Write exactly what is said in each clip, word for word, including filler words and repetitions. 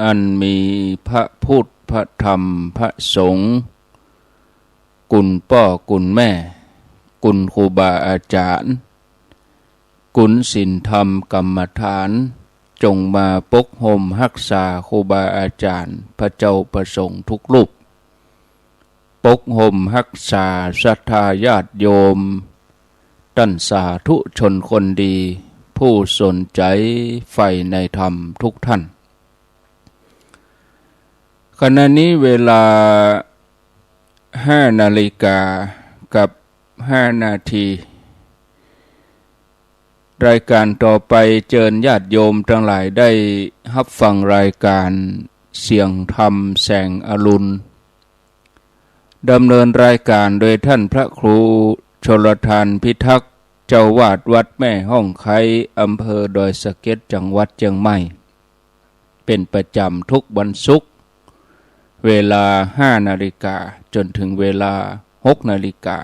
อันมีพระพุทธ พระธรรม พระสงฆ์ กุณป้อกุณแม่ กุณครูบาอาจ๋ารย์ กุณศีลธรรมกรรมฐาน จงมาปกห่มฮักษาครูบาอาจ๋ารย์ พระเจ้าพระสงฆ์ทุกรูป ปกห่มฮักษาศรัทธาญาติโยม ต้านสาธุชนคนดี ผู้สนใจ๋ใฝ่ในธรรมทุกท่าน ขณะนี้เวลาห้านาฬิกากับห้านาที รายการต่อไปเจิญญาติโยมตังหลายได้ฮับฟังรายการเสียงธรรมแสงอรุณ ดำเนินรายการโดยท่านพระครูชลทานพิทักษ์ เจ้าอาวาสวัดแม่ฮ่องไคร้ อำเภอดอยสะเก็ด จังหวัดเจียงใหม่ เป๋นประจ๋ำทุกวันศุกร์ เวลาห้านาฬิกาจ๋นถึงเวลาหกนาฬิกา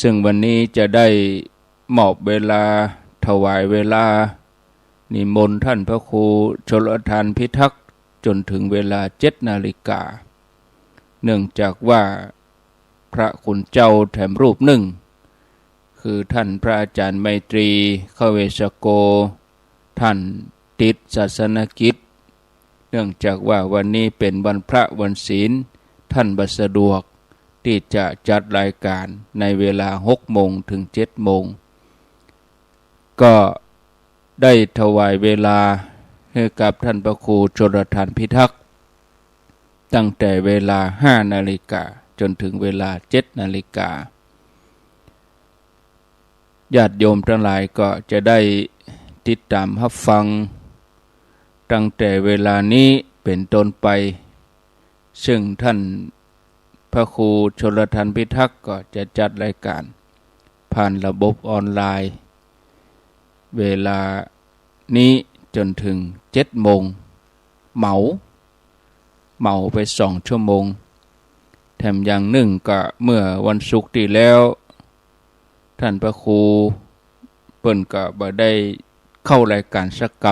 ซึ่งวันนี้จะได้มอบเวลา ถวายเวลา นิมนต์ท่านพระครูชลทานพิทักษ์จ๋นถึงเวลาเจ็ดนาฬิกา เนื่องจากว่าพระคุณเจ้าแถมรูปนึ่ง คือท่านพระอาจ๋ารย์ไมตรี ขเวชโก ท่านติดศาสนกิจ เนื่องจากว่าวันนี้เป๋นวันพระวันศีล ท่านบ่สะดวกตี้จะจัดรายการในเวลาหกโมงถึงเจ็ดโมง ก็ได้ถวายเวลาหื้อกับท่านพระครูชลทานพิทักษ์ ตั้งแต่เวลาห้านาฬิกาจ๋นถึงเวลาเจ็ดนาฬิกา ญาติโยมตังหลายก็จะได้ติดต๋ามฮับฟัง ตั้งแต่เวลานี้เป๋นต้นไป ซึ่งท่านพระครูชลทานพิทักษ์ก็จะจัดรายการผ่านระบบออนไลน์ เวลานี้จ๋นถึงเจ็ดโมง เหมา เหมาไปสองชั่วโมง แถมอย่างนึ่งก็เมื่อวันศุกร์ตี้แล้ว ท่านพระครูเปิ้นก็บ่ได้เข้ารายการสักก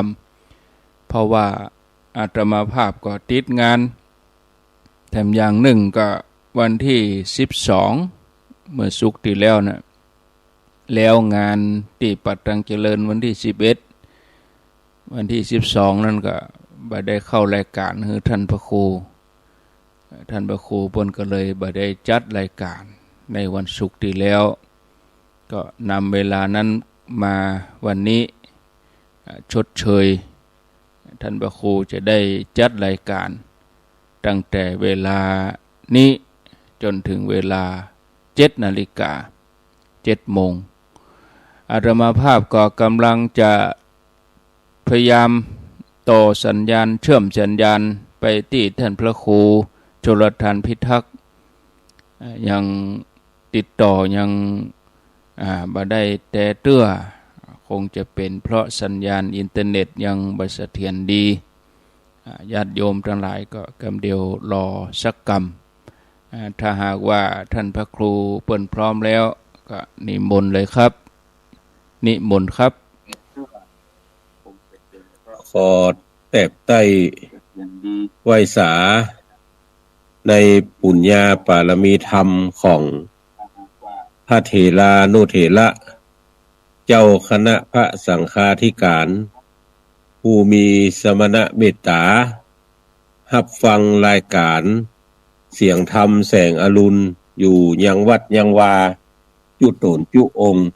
ำ เพราะว่าอาตมาภาพก็ติดงาน แถมอย่างนึ่งก็วันตี้สิบสอง เมื่อศุกร์ตี้แล้วนะ แล้วงานตี้ปัดตังเจริญวันตี้สิบเอ็ด วันตี้สิบสองนั้นก็บ่ได้เข้ารายการหื้อท่านพระครู ท่านพระครูเปิ้นก็เลยบ่ได้จัดรายการในวันศุกร์ตี้แล้ว ก็นำเวลานั้นมาวันนี้ อ่า ชดเชย ท่านพระครูจะได้จัดรายการตั้งแต่เวลานี้จ๋นถึงเวลาเจ็ดนาฬิกา เจ็ดโมง อาตมาภาพก็กำลังจะพยายามต่อสัญญาณ เชื่อมสัญญาณไปตี้ท่านพระครูชลทานพิทักษ์ อ่า ยังติดต่อยัง อ่า บ่ได้แต๊เตื้อ คงจะเป๋นเพราะสัญญาณอินเทอร์เน็ตยังบ่เสถียรดี อ่า ญาติโยมตังหลายก็กำเดียวรอสักกำ อ่า ถ้าหากว่าท่านพระครูเปิ้นพร้อมแล้วก็นิมนต์เลยครับ นิมนต์ครับ ขอแตบใต้ไหว้สาในปุญญาปารมีธรรมของพระเถรานุเถระ เจ้าคณะพระสังฆาธิการ ผู้มีสมณเมตต๋า ฮับฟังรายการเสียงธรรมแสงอรุณอยู่ยังวัดยังวา จุ๊ต๋นจุ๊องค์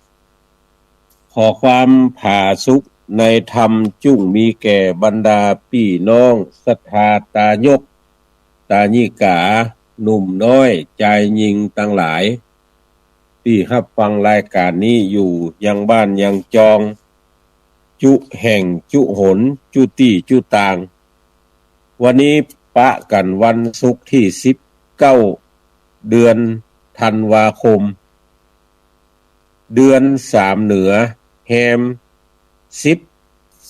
ขอความผาสุกในธรรมจุ่งมีแก่บรรดาปี้น้องศรัทธาตายก ตายิกา หนุ่มน้อย จายญิงตังหลาย ตี้ฮับฟังรายการนี้อยู่ยังบ้านยังจอง จุ๊แห่งจุ๊หน จุ๊ตี้จุ๊ตาง วันนี้ปะกั๋นวันศุกร์ตี้สิบเก้า เดือนธันวาคม เดือนสามเหนือ แฮมสิบ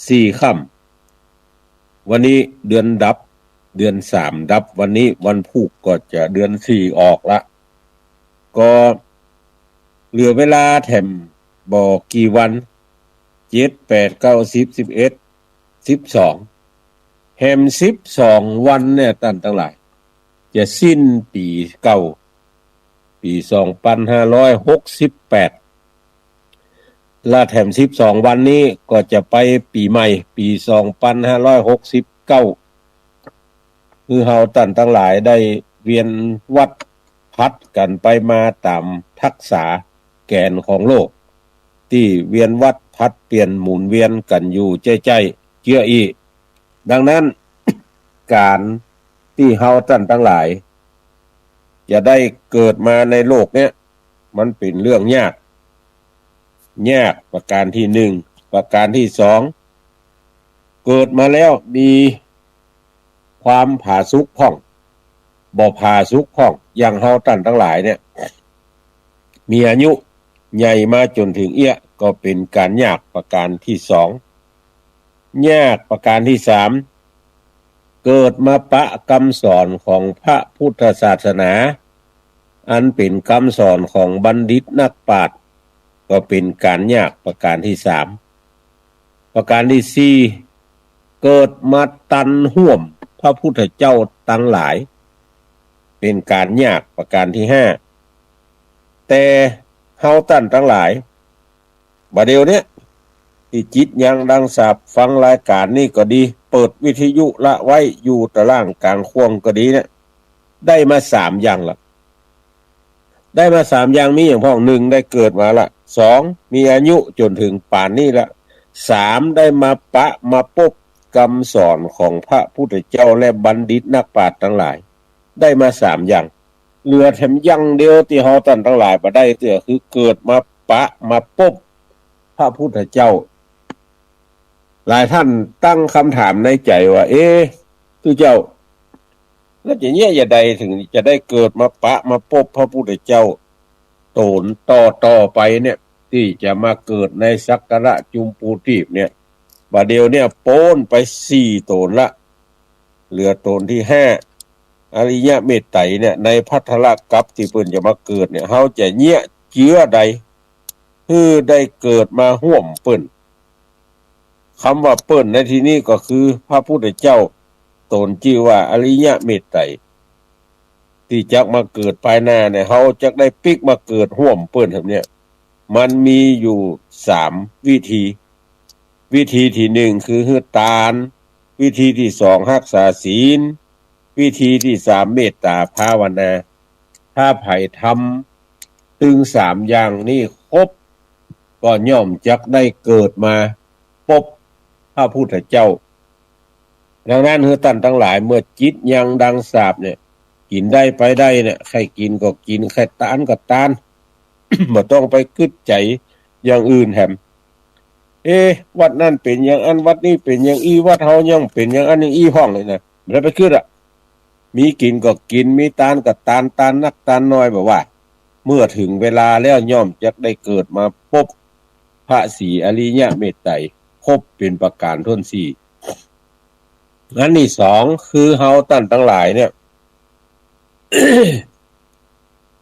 สี่ค่ำ วันนี้เดือนดับ เดือนสามดับ วันนี้วันพูกก็จะเดือนสี่ออกละ ก็เหลือเวลาแถมบ่กี่วัน เจ็ด แปด เก้า สิบ สิบเอ็ด สิบสอง แหมสิบสองวันเนี่ยต้านตังหลาย จะสิ้นปี๋เก่า ปี๋สองปันห้าร้อยหกสิบแปด และแหมสิบสองวันนี้ก็จะไปปี๋ใหม่ ปี๋สองปันห้าร้อยหกสิบเก้า คือเฮาต้านตังหลายได้เวียนวัดผลัดกั๋นไปมาต๋ามทักษาแก๋นของโลก ตี้เวียนวัดผลัดเปลี่ยนหมุนเวียนกั๋นอยู่ใจ๊ๆ เจื้ออี้ ดังนั้น ก๋านตี้เฮาต้านตังหลาย จะได้เกิดมาในโลกเนี้ย มันเป๋นเรื่องยาก ยากประก๋านตี้นึ่ง ประก๋านตี้สอง เกิดมาแล้วมีความผาสุกพ่อง บ่ผาสุกพ่อง อย่างเฮาต้านตังหลายเนี่ย มีอายุใหญ่มาจ๋นเถิงเอี้ยะ ก็เป๋นก๋านยากประก๋านตี้สอง ยากประก๋านตี้สาม เกิดมาปะกำสอนของพระพุทธศาสนา อันเป๋นกำสอนของบัณฑิตนักปราชญ์ ก็เป๋นก๋านยากประก๋านตี้สาม ประก๋านตี้สี่ เกิดมาตันฮ่วมพระพุทธเจ้าตังหลาย เป๋นก๋านยากประก๋านตี้ห้า แต่เฮาต้านตังหลาย บ่าเดี่ยวเนี้ย ตี้จิตยังดังสาปฟังรายก๋านนี้ก็ดี เปิดวิทยุละไว้อยู่ตะล่างก๋างข่วงก็ดีเนี่ย ได้มาสามอย่างละ ได้มาสามอย่าง มีอย่างพ่อง นึ่ง ได้เกิดมาละ สอง มีอายุจ๋นเถิงป่านนี้ละ สาม ได้มาปะมาปบกำสอนของพระพุทธเจ้าและบัณฑิตนักปราชญ์ตังหลาย ได้มาสามอย่าง เหลือแถมอย่างเดียวตี้เฮาต้านตังหลายบ่ได้เตื้อ คือเกิดมาปะมาปบพระพุทธเจ้า หลายต้านตั้งกำถามในใจ๋ว่า เอ๊ะ ตุ๊เจ้า แล้วจะเยียะจะใดเถิงจะได้เกิดมาปะมาปบพระพุทธเจ้า โต๋นต่อๆ ไปเนี่ย ตี้จะมาเกิดในสักกะระจุมปูตีปเนี่ย บ่าเดี่ยวเนี่ยป๊นไปสี่โต๋นละ เหลือโต๋นตี้ห้า อริยะเมตไตรเนี่ย ในภัททรกัปป์ตี้เปิ้นจะมาเกิดเนี่ย เฮาจะเยียะเจื้อใด หื้อได้เกิดมาฮ่วมเปิ้น กำว่าเปิ้นในตี้นี้ก็คือพระพุทธเจ้า โต๋นจื้อว่าอริยะเมตไตร ตี้จักมาเกิดภายหน้าเนี่ย เฮาจักได้ปิ๊กมาเกิดฮ่วมเปิ้นแถมเนี่ย มันมีอยู่สามวิธี วิธีตี้นึ่งคือหื้อตาน วิธีตี้สองฮักษาศีล วิธีตี้สามเมตต๋าภาวนา ถ้าใผทำตึงสามอย่างนี้ครบ ก็ย่อมจักได้เกิดมาปบพระพุทธเจ้า ดังนั้นหื้อต้านตังหลาย เมื่อจิตยังดังสาปเนี่ย กิ๋นได้ไปได้เนี่ย ใค่กิ๋นก็กิ๋น ใค่ตานก็ตาน บ่ต้องไปกึ๊ดใจ๋อย่างอื่นแถม เอ๊ะ วัดนั้นเป๋นอย่างอั้น วัดนี้เป๋นอย่างอี้ วัดเฮายังเป๋นอย่างอั้นอย่างอี้พ่องเลยนะ บ่ได้ไปกึ๊ดอะ มีกิ๋นก็กิ๋น มีตานก็ตาน ตานนักตานน้อย บ่ว่า เมื่อเถิงเวลาแล้วย่อมจักได้เกิดมาปบพระศรีอริยะเมตไตร ครบเป๋นประก๋านถ้วนสี่ อันตี้สองคือเฮาต้านตังหลายเนี่ย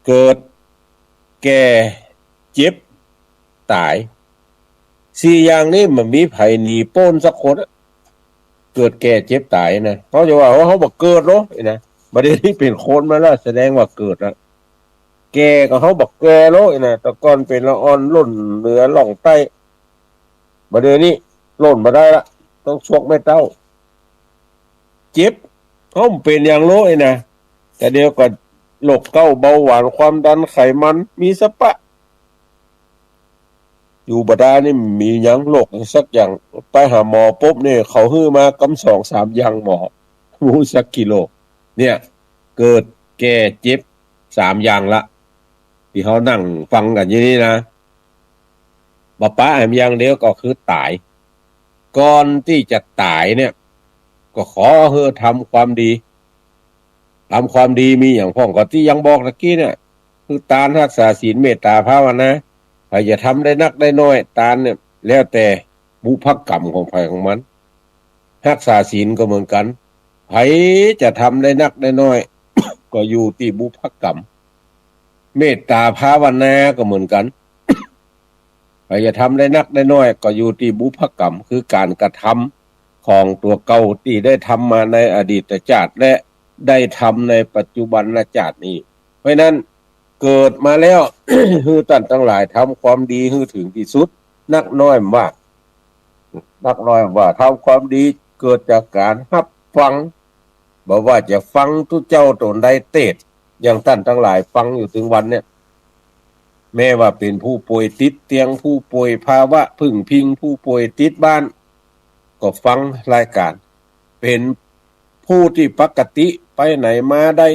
เกิด แก่ เจ็บ ต๋าย สี่อย่างนี้บ่มีใผหนีป๊นสักคนอะ เกิด แก่ เจ็บ ต๋ายนะ เฮาจะว่า โอ้ เฮาบ่เกิดโลนะ บ่าเดี่ยวนี้เป๋นคนมาแล้ว แสดงว่าเกิดละ แก่ก็เฮาบ่แก่โลนะ แต่ก่อนเป๋นละอ่อนล่นเหนือล่องใต้ บ่าเดี่ยวนี้ล่นบ่ได้ละ ต้องซวกแม่เต้า เจ็บ เฮาบ่เป๋นหยังโลนะ แต่เดี๋ยวก็โรคเก๊า เบาหวาน ความดัน ไขมัน มีสะปะ อยู่บ่ได้นี่มีหยังโรคสักอย่าง ไปหาหมอปุ๊บนี่ เขาหื้อมากำสองสามอย่างหมอ บ่ฮู้สักกี่โรค เนี่ย เกิด แก่ เจ็บ สามอย่างละ ตี้เฮานั่งฟังกั๋นอยู่นี่นะ บ่ปะแหมอย่างเดียวก็คือต๋าย ก่อนตี้จะต๋ายเนี่ย ก็ขอหื้อทำความดี ทำความดีมีหยังพ่อง ก็ตี้ยังบอกตะกี้เนี่ย คือตาน ฮักษาศีล เมตต๋าภาวนา ใผจะทำได้นักได้น้อย ตานเนี่ย แล้วแต่บุพกรรมของใผของมัน ฮักษาศีลก็เหมือนกั๋น ใผจะทำได้นักได้น้อย ก็อยู่ตี้บุพกรรม เมตต๋าภาวนาก็เหมือนกั๋น ใผจะทำได้นักได้น้อย ก็อยู่ตี้บุพกรรม คือก๋านกระทำ ของตั๋วเก่าตี้ได้ทำมาในอดีตจาติและได้ทำในปัจจุบันจาตินี้ เพราะฉะนั้นเกิดมาแล้ว หื้อต้านตังหลายทำความดีหื้อเถิงตี้สุด นักน้อยว่า นักน้อยว่า ทำความดีเกิดจากก๋านฮับฟัง บ่ว่าจะฟังตุ๊เจ้าต๋นใดเตสน์ อย่างต้านตังหลายฟังอยู่เถิงวันเนี่ย แม้ว่าเป๋นผู้ป่วยติดเตียง ผู้ป่วยภาวะพึ่งพิง ผู้ป่วยติดบ้าน ก็ฟังรายก๋าน เป๋นผู้ตี้ปกติไปไหนมาได้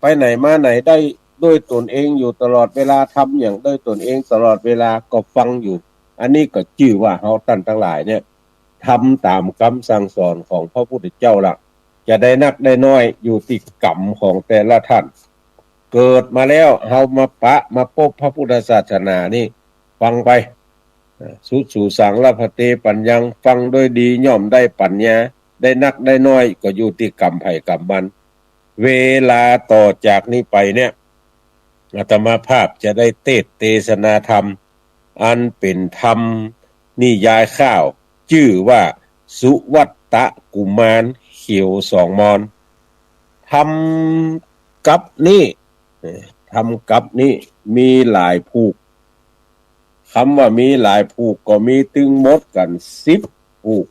ไปไหนมาไหนได้ด้วยต๋นเองอยู่ตลอดเวลา ทำอย่างด้วยต๋นเองตลอดเวลาก็ฟังอยู่ อันนี้ก็จื้อว่าเฮาต้านตังหลายเนี่ย ทำต๋ามกำสั่งสอนของพระพุทธเจ้าละ จะได้นักได้น้อยอยู่ตี้ก๋รรมของแต่ละต้าน เกิดมาแล้วเฮามาปะมาปบพระพุทธศาสนานี่ ฟังไป เอ่อ สุสุสัง ลภะเต ปัญญัง ฟังด้วยดีย่อมได้ปัญญา ได้นักได้น้อยก็อยู่ตี้ก๋รรมใผก๋รรมมัน เวลาต่อจากนี้ไปเนี่ย อาตมาภาพจะได้เตสน์เตสนาธรรม อันเป๋นธรรมนิยายคร่าว จื้อว่าสุวัตตกุมารเขียวสองมอน ธรรมกัปนี้ เอ่อ ธรรมกัปนี้มีหลายผูก กำว่ามีหลายผูกก็มีตึงหมดกั๋นสิบผูก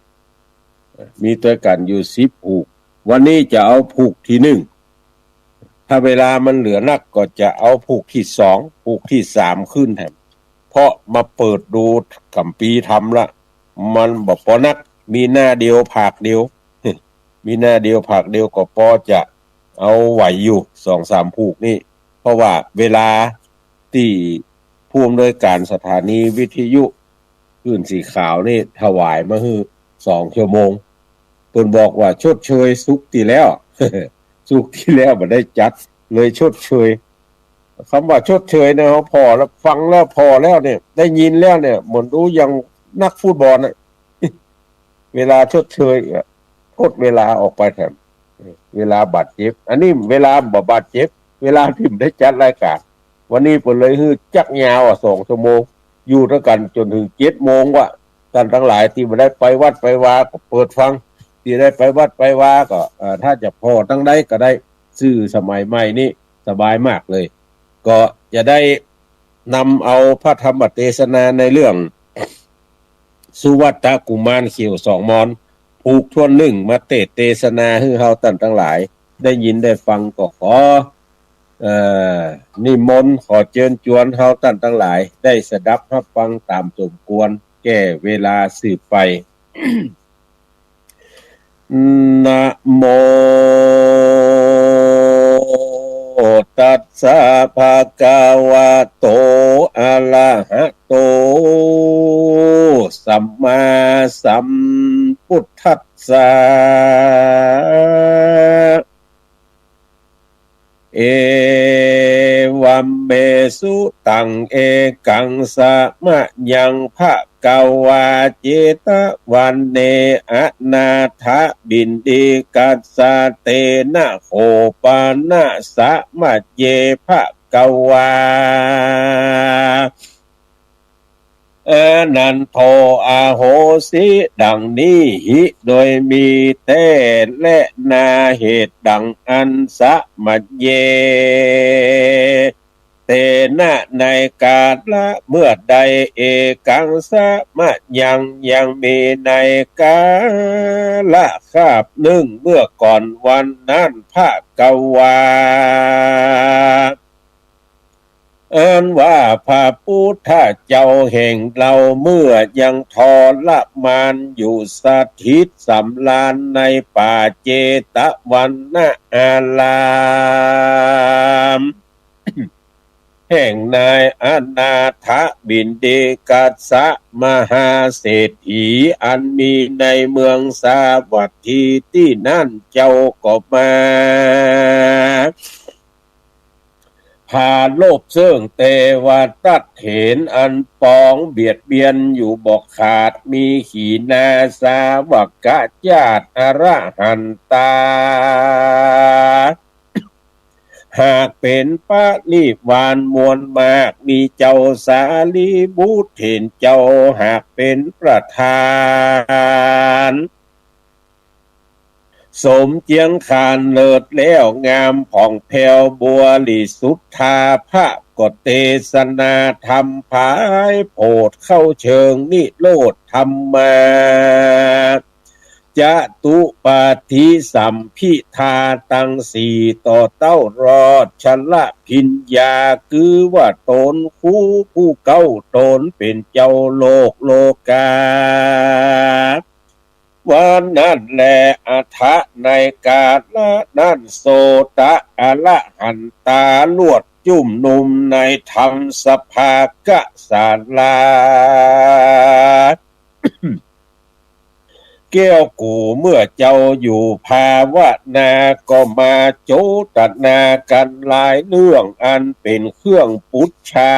มีตวยกั๋นอยู่สิบผูก วันนี้จะเอาผูกตี้นึ่ง ถ้าเวลามันเหลือนักก็จะเอาผูกตี้สอง ผูกตี้สามขึ้นแถม เพราะมาเปิดดูกัมภีร์ธรรมละ มันบ่ปอนัก มีหน้าเดียวผากเดียว มีหน้าเดียวผากเดียวก็ปอจะเอาไหวอยู่สองสามผูกนี่ เพราะว่าเวลาตี้ผู้อำนวยก๋านสถานีวิทยุ คลื่นสีขาวนี่ถวายมาหื้อสองชั่วโมง เปิ้นบอกว่าชดเชยศุกร์ตี้แล้ว ศุกร์ตี้แล้วบ่ได้จัด เลยชดเชย กำว่าชดเชยเนี่ย เฮาผ่อแล้ว ฟังแล้วผ่อแล้วเนี่ย ได้ยินแล้วเนี่ย เหมือนดูอย่างนักฟุตบอลน่ะ เวลาชดเชยอะ ทดเวลาออกไปแถม เวลาบาดเจ็บ อันนี้เวลาบ่บาดเจ็บ เวลาตี้บ่ได้จัดรายก๋าน วันนี้เปิ้นเลยหื้อจักยาวอะ สองชั่วโมง อยู่ตวยกั๋นจ๋นเถิงเจ็ดโมงวะ ต้านตังหลายตี้บ่ได้ไปวัดไปวาก็เปิดฟัง ตี้ได้ไปวัดไปวาก็ เอ่อ ถ้าจะผ่อตังใดก็ได้ สื่อสมัยใหม่นี่สบายมากเลย ก็จะได้นำเอาพระธรรมเตสนาในเรื่อง สุวัตตกุมารเขียวสองมอน ผูกถ้วนนึ่งมาเตสน์เตสนาหื้อเฮาต้านตังหลายได้ยินได้ฟัง ก็ขอ เอ่อ นิมนต์ ขอเจิญจวนเฮาต้านตังหลายได้สดับฮับฟังต๋ามสมควรแก่เวลาสืบไป นะโมตัสสะ ภะคะวะโต อะระหะโต สัมมาสัมพุทธัสสะ เอวัมเมสุตัง เอกังสะมะยัง ภะคะวา เจตะวันเน อนาถะปิณฑิกัสสะ เตนะ โขปะนะสะมะเย ภะคะวา อนันโท อโหสิ ดังนี้ หิ โดยมีแต๊ และ นา เหตุดังอั้น สะมะเย เตนะ ในกาละเมื่อใด เอกังสะมะยัง ยังมีในกาละคาบนึ่งเมื่อก่อนวันนั้น ภะคะวา อันว่าพระพุทธเจ้าแห่งเราเมื่อยังทรมานอยู่สถิตสำราญในป่าเจตวันนะอาราม แห่งนายอนาถปิณฑิกัสสะมหาเศรษฐี อันมีในเมืองสาวัตถี ตี้นั่นเจ้าก็มา ผาโลภเซิ่งเตวะตัดเถน อันปองเบียดเบียนอยู่บ่ขาด มีขีณาสาวกะจาติอรหันตา หากเป๋นปริวารมวลมาก มีเจ้าสารีบุตรเถรเจ้าหากเป๋นประธาน สมเจียงคานเลิศแล้วงามผ่องแผ้วบริสุทธา พระก็เตสนาธรรมผายโผดเข้าเชิงนิโรธธรรมา จตุปาฏิสัมภิทาตังสี่ต่อเต้ารอด ชละพิญญา คือว่าต๋นครูผู้เก้าต๋นเป๋นเจ้าโลกโลกา ว่านั้นแล อัฏฐะในกาละนั้น โสตะอรหันตาลวดจุมนุมในธรรมสภากะศาลา แก้วกูเมื่อเจ้าอยู่ภาวนา ก็มาโจตนากั๋นหลายเรื่องอันเป๋นเครื่องปุจฉา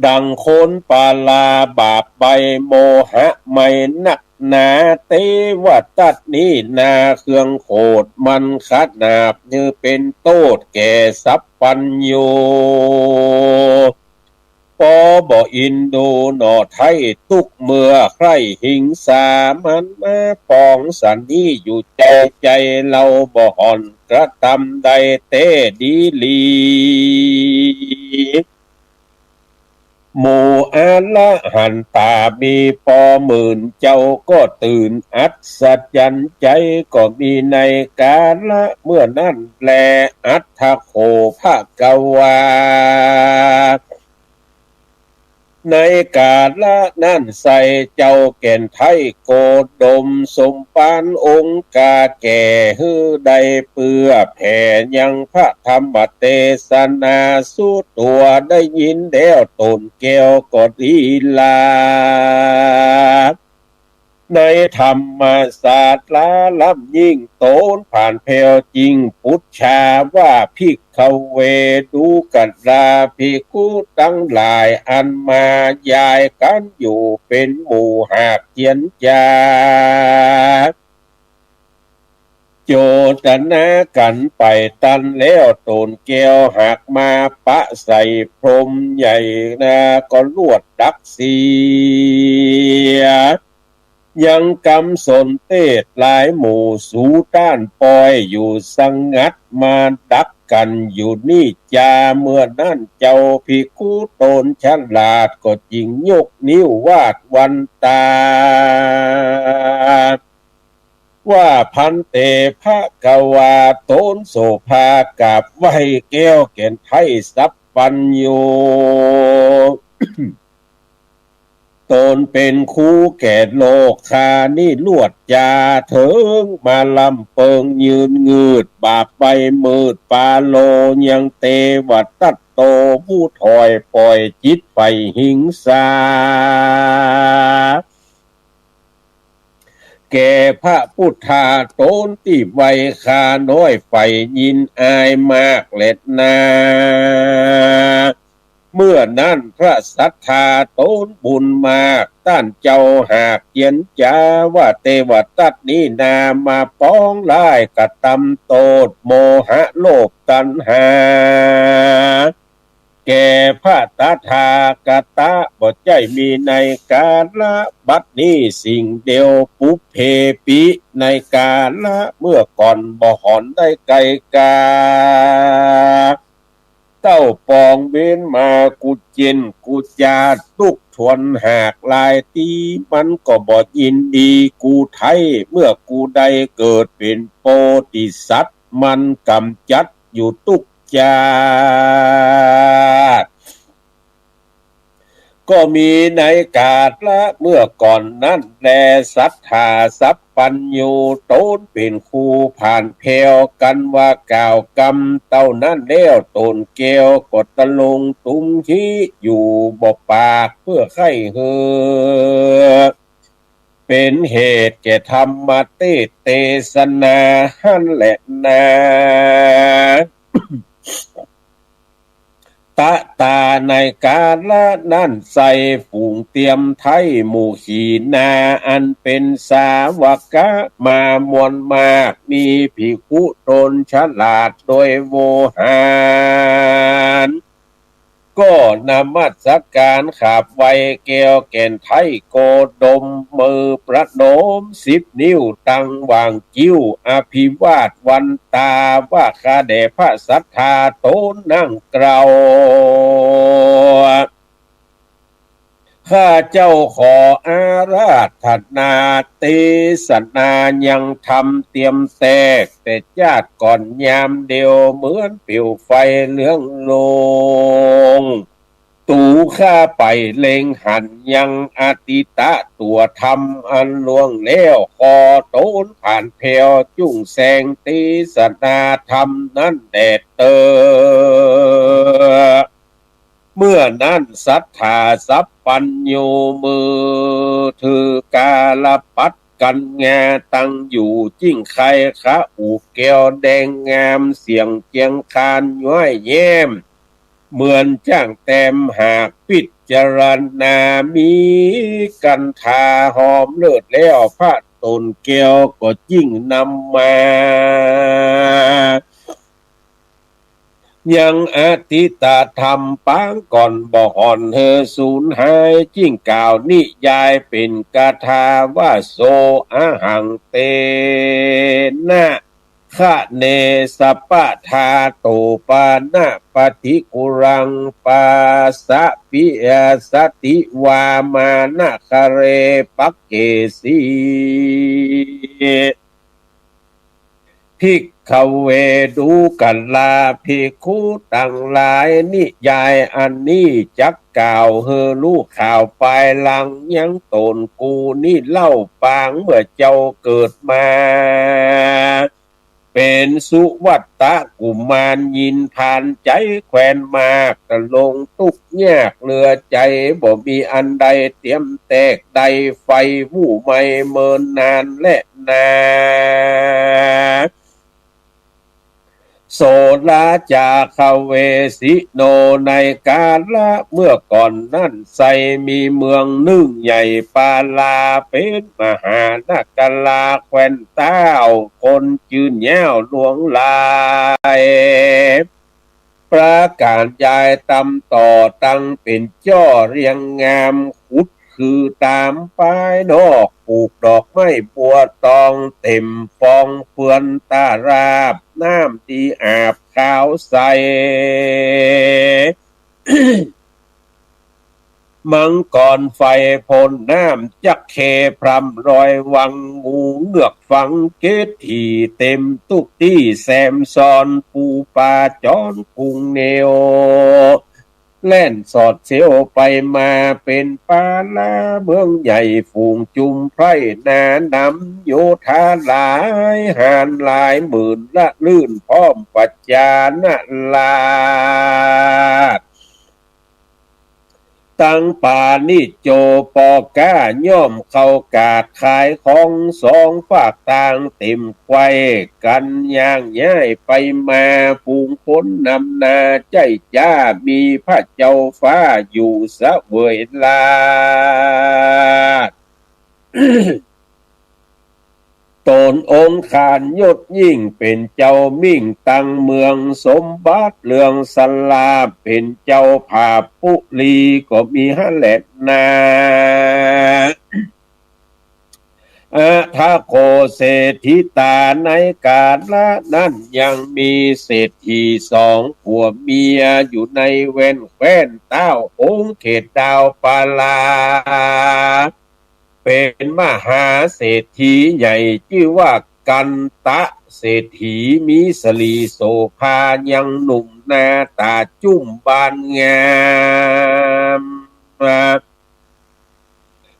ดังคนปาลาบาปใบ้โมหะใหม่นักหนา เตวะตัตนี้นาเครื่องโขดมันขนาบ หื้อเป๋นโต้ษแก่สัพพัญญู ปอบ่อินดูหน่อไท้ตุ๊กข์เมื่อใคร่หิงสา มันมาปองสันนี้อยู่แก่ใจ๋ เฮาบ่ห่อนกระตำได้แต๊ดีหลี หมู่อรหันตามีปอหมื่นเจ้าก็ตื่นอัศจรรย์ใจ๋ ก็มีในกาละเมื่อนั้นแล อัฏฐะโข ภะคะวา ในกาละนั้นไส้เจ้าแก่นไท้โกดมสมภารองค์กาแก่ หื้อได้เปื้อแผ่ยังพระธรรมเตสนา สุตัวได้ยินแล้วต๋นแก้วก็ลีลา ในธรรมศาสตราล้ำยิ่งต๋นผ่านแผ้วจริงปุจฉาว่า ภิกขเว ดูกราภิกขุตังหลาย อันมายายกั๋นอยู่เป๋นหมู่หากเจียนจา โจตนากั๋นไปตันแล้วต๋นแก้วหากมาปะใส่พรหมใหญ่นา ก็ลวดดักเสีย ยังกำสนเตศหลายหมู่สูต้านปอยอยู่สงัด มาดักกั๋นอยู่นี้จา เมื่อนั้นเจ้าภิกขุต๋นฉลาดก็จึงยกนิ้ววาดวันตา ว่า ภันเต ภะคะวา ต๋นโสภากราบไหว้แก้วแก่นไท้สัพพัญญู ต๋นเป๋นครูแก่โลกา นี้ลวดจาเถิงมาล้ำเปิงยืนงืด บาปใบ้มืดปาโล ยังเตวะตัตโต ผู้ถอยป่อยจิตใฝ่หิงสา แก่พระพุทธาต๋นตี้ไหว้ข้าน้อยใฝ่ยินอายมากแลนา เมื่อนั้นพระสัตถาต๋นบุญมาก ต้านเจ้าหากเจียนจาว่า เตวะตัตนี้นามาปองร้ายกระตำโต้ษโมหะโลภตัณหา แก่พระตถาคตะบ่ใจ้มีในกาละบัดนี้สิ่งเดียว ปุพเพปิ ในกาละเมื่อก่อนบ่หอนได้ไกลกา เต้าปองเว้นมากุเจนกุจา ตุ๊กทนหากหลายตี้ มันก็บ่ยินดีกูไท้ เมื่อกูได้เกิดเป๋นโปธิสัตว์ มันก๋ำจัดอยู่ตุ๊กจาติ ก็มีในกาละเมื่อก่อนนั้นแล สัตถาสัพพัญญูต๋นเป๋นครูผ่านแผ้วกั๋นว่ากล่าวกำเต้านั้นแล้ว ต๋นแก้วก็ตะลงตุ้มขี้อยู่บ่ปาก เพื่อใค่หื้อเป๋นเหตุแก่ธรรมเตสนาหั้นแลนา ตะตา ในกาละนั้นไส้ฝูงเตียมไท้หมู่ขีนา อันเป๋นสาวกะมามวลมาก มีภิกขุต๋นฉลาดโดยโวหาร ก็นมัสก๋านขาบไหว้แก้วแก่นไท้โกดม มือประนมสิบนิ้วตั้งหว่างคิ้ว อภิวาทวันตาว่า ข้าแด่พระสัตถาต๋นนั่งเกล้า ข้าเจ้าขออาราธนาเตสนายังธรรมเตียมแตก แต่จ๊าดก่อนยามเดียวเหมือนเปลวไฟเรืองโรจน์ ตูข้าไปเล็งหันยังอตีตะตั๋วธรรมอันล่วงแล้ว ขอต๋นผ่านแผ้วจุ่งแสงเตสนาธรรมนั้นแด่เต๊อะ เมื่อนั้นสัตถาสัพพัญญู มือถือกาลปัตรกัญญาตั้งอยู่ จิ่งใค่คะอุแก้วแดงงาม เสียงเจียงคานย้อยแย้ม เหมือนจ้างแต้มหาก พิจารณามีกัณฑาหอมเลิศแล้ว พระต๋นแก้วก็จิ่งนำมา ยังอตีตะธรรมปางก่อนบ่ห่อนหื้อสูญหาย จิ่งกล่าวนิยายเป๋นคาถาว่า โสอะหังเตนะ คะเน สัพพะทาโต ปานะปะฏิกูลัง ปัสสะปิอาสะติวา มานะคะเร ปักเขสี ภิกขะเว ดูกราภิกขุตังหลาย นิยายอันนี้จักกล่าวหื้อฮู้ข่าวปายหลังยังต๋นกูนี้เล่า ปางเมื่อเจ้าเกิดมา เป๋นสุวัตตะกุมาร ยินผานใจ๋แควนมาก ตะลงตุ๊กข์ยากเหลือใจ๋ บ่มีอันใดเตียมแตก ได้ใฝ่ฮู้ใหม่เมินนานแลนา โสราจาคะเวสิโน ในกาละเมื่อก่อนนั้นไซร้ มีเมืองนึ่งใหญ่ปาลา เป๋นมหานคราแควนต้าว คนจื้อยาวหลวงหลาย ประก๋านยายตำต่อตั้งเป๋นจ้อเรียงงาม ขุดคือต๋ามปายนอก ปูกดอกไม้บัวตองเต๋มฟอง เปื้อนตาราบ น้ำตี้อาบขาวใส มังกรไฟพ่นน้ำจักเข้พร่ำรอยวัง งูเงือกฝังเกตถีเต๋มตุ๊กตี้แซมซ้อน ปูปาจ๋อนกุงเนว แล่นสอดเสียวไปมา เป๋นปาลาเมืองใหญ่ ฝูงจุมไพร่หนาหนำ โยธาหลายฮานหลายหมื่น ละลื่นพร้อมประจานาราช ตังปาณิจโจปอก้า ย่อมเข้ากาดขายของ สองฟากตางเต๋มไขว้กั๋น ย่างย้ายไปมา ฝูงคนนำหน้าใจ๊จ๊า มีพระเจ้าฟ้าอยู่เสวยราช ต๋นองค์ขานยศยิ่ง เป๋นเจ้ามิ่งตังเมือง สมบัติเรืองสรา เป๋นเจ้าผาปุรี ก็มีหั้นแลนา อะถะโข เศรษฐีต๋า ในกาละนั้นยังมีเศรษฐีสองผัวเมีย อยู่ในแว่นแคว้นต้าวองค์เขตดาวปาลา เป๋นมหาเศรษฐีใหญ่ จื้อว่ากันตะเศรษฐี มีสะหลีโสภายังหนุ่ม หน้าต๋าจุ้มบานงาม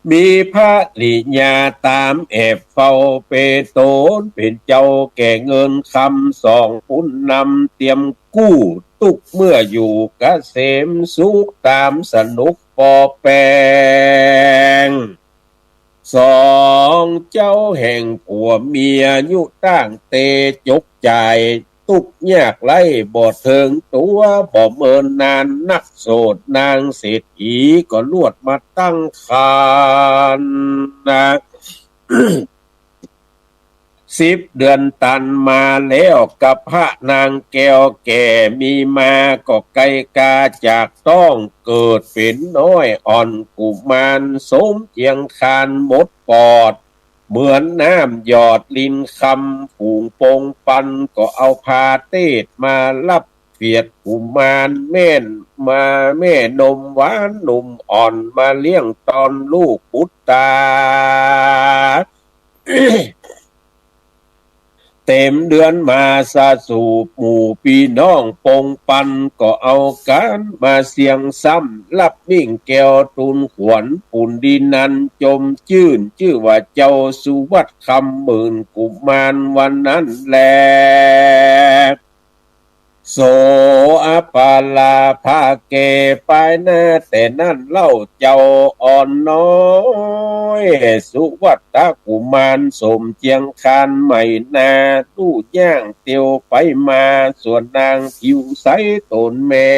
มีภริยาต๋ามแอบเฝ้าเปต๋น เป๋นเจ้าแก่เงินคำ สองปุ้นนำเตียมกู้ ตุ๊กเมื่ออยู่เกษมสุข ต๋ามสนุกปอแปง สองเจ้าแห่งผัวเมีย ยุตั้งเต๋จกจ่าย ตุ๊กยากไร้บ่เถิงตั๋ว บ่เมินนานนัก โสดนางเศรษฐีก็ลวดมาตั้งครรภ์นา สิบเดือนตันมาแล้วกับพระนางแก้วแก่มีมาก็ไกลกาจากต๊อง เกิดเป๋นน้อยอ่อนกุมารสมเจียงคานหมดปอด เหมือนน้ำหยอดลินคำ ฝูงปงปันก็เอาพาเตศมารับเปียดกุมารแม่นมาแม่นมหวานหนุ่มอ่อนมาเลี้ยงตอนลูกบุตรตา เต็มเดือนมาสะสู่หมู่ปี้น้องปงปันก็เอากั๋นมาเสียงซ้ำ รับมิ่งแก้วตูนขวัญปุณดีนันจมจื้น จื้อว่าเจ้าสุวัตคำหมื่นกุมารวันนั้นแล โสอปาลาภาเก ปายหน้าแต่นั้นเล่าเจ้าอ่อนน้อย สุวัตตกุมารสมเจียงคานใหม่นา ลู่ย่างเตียวไปมา ส่วนนางผิวใสต๋นแม่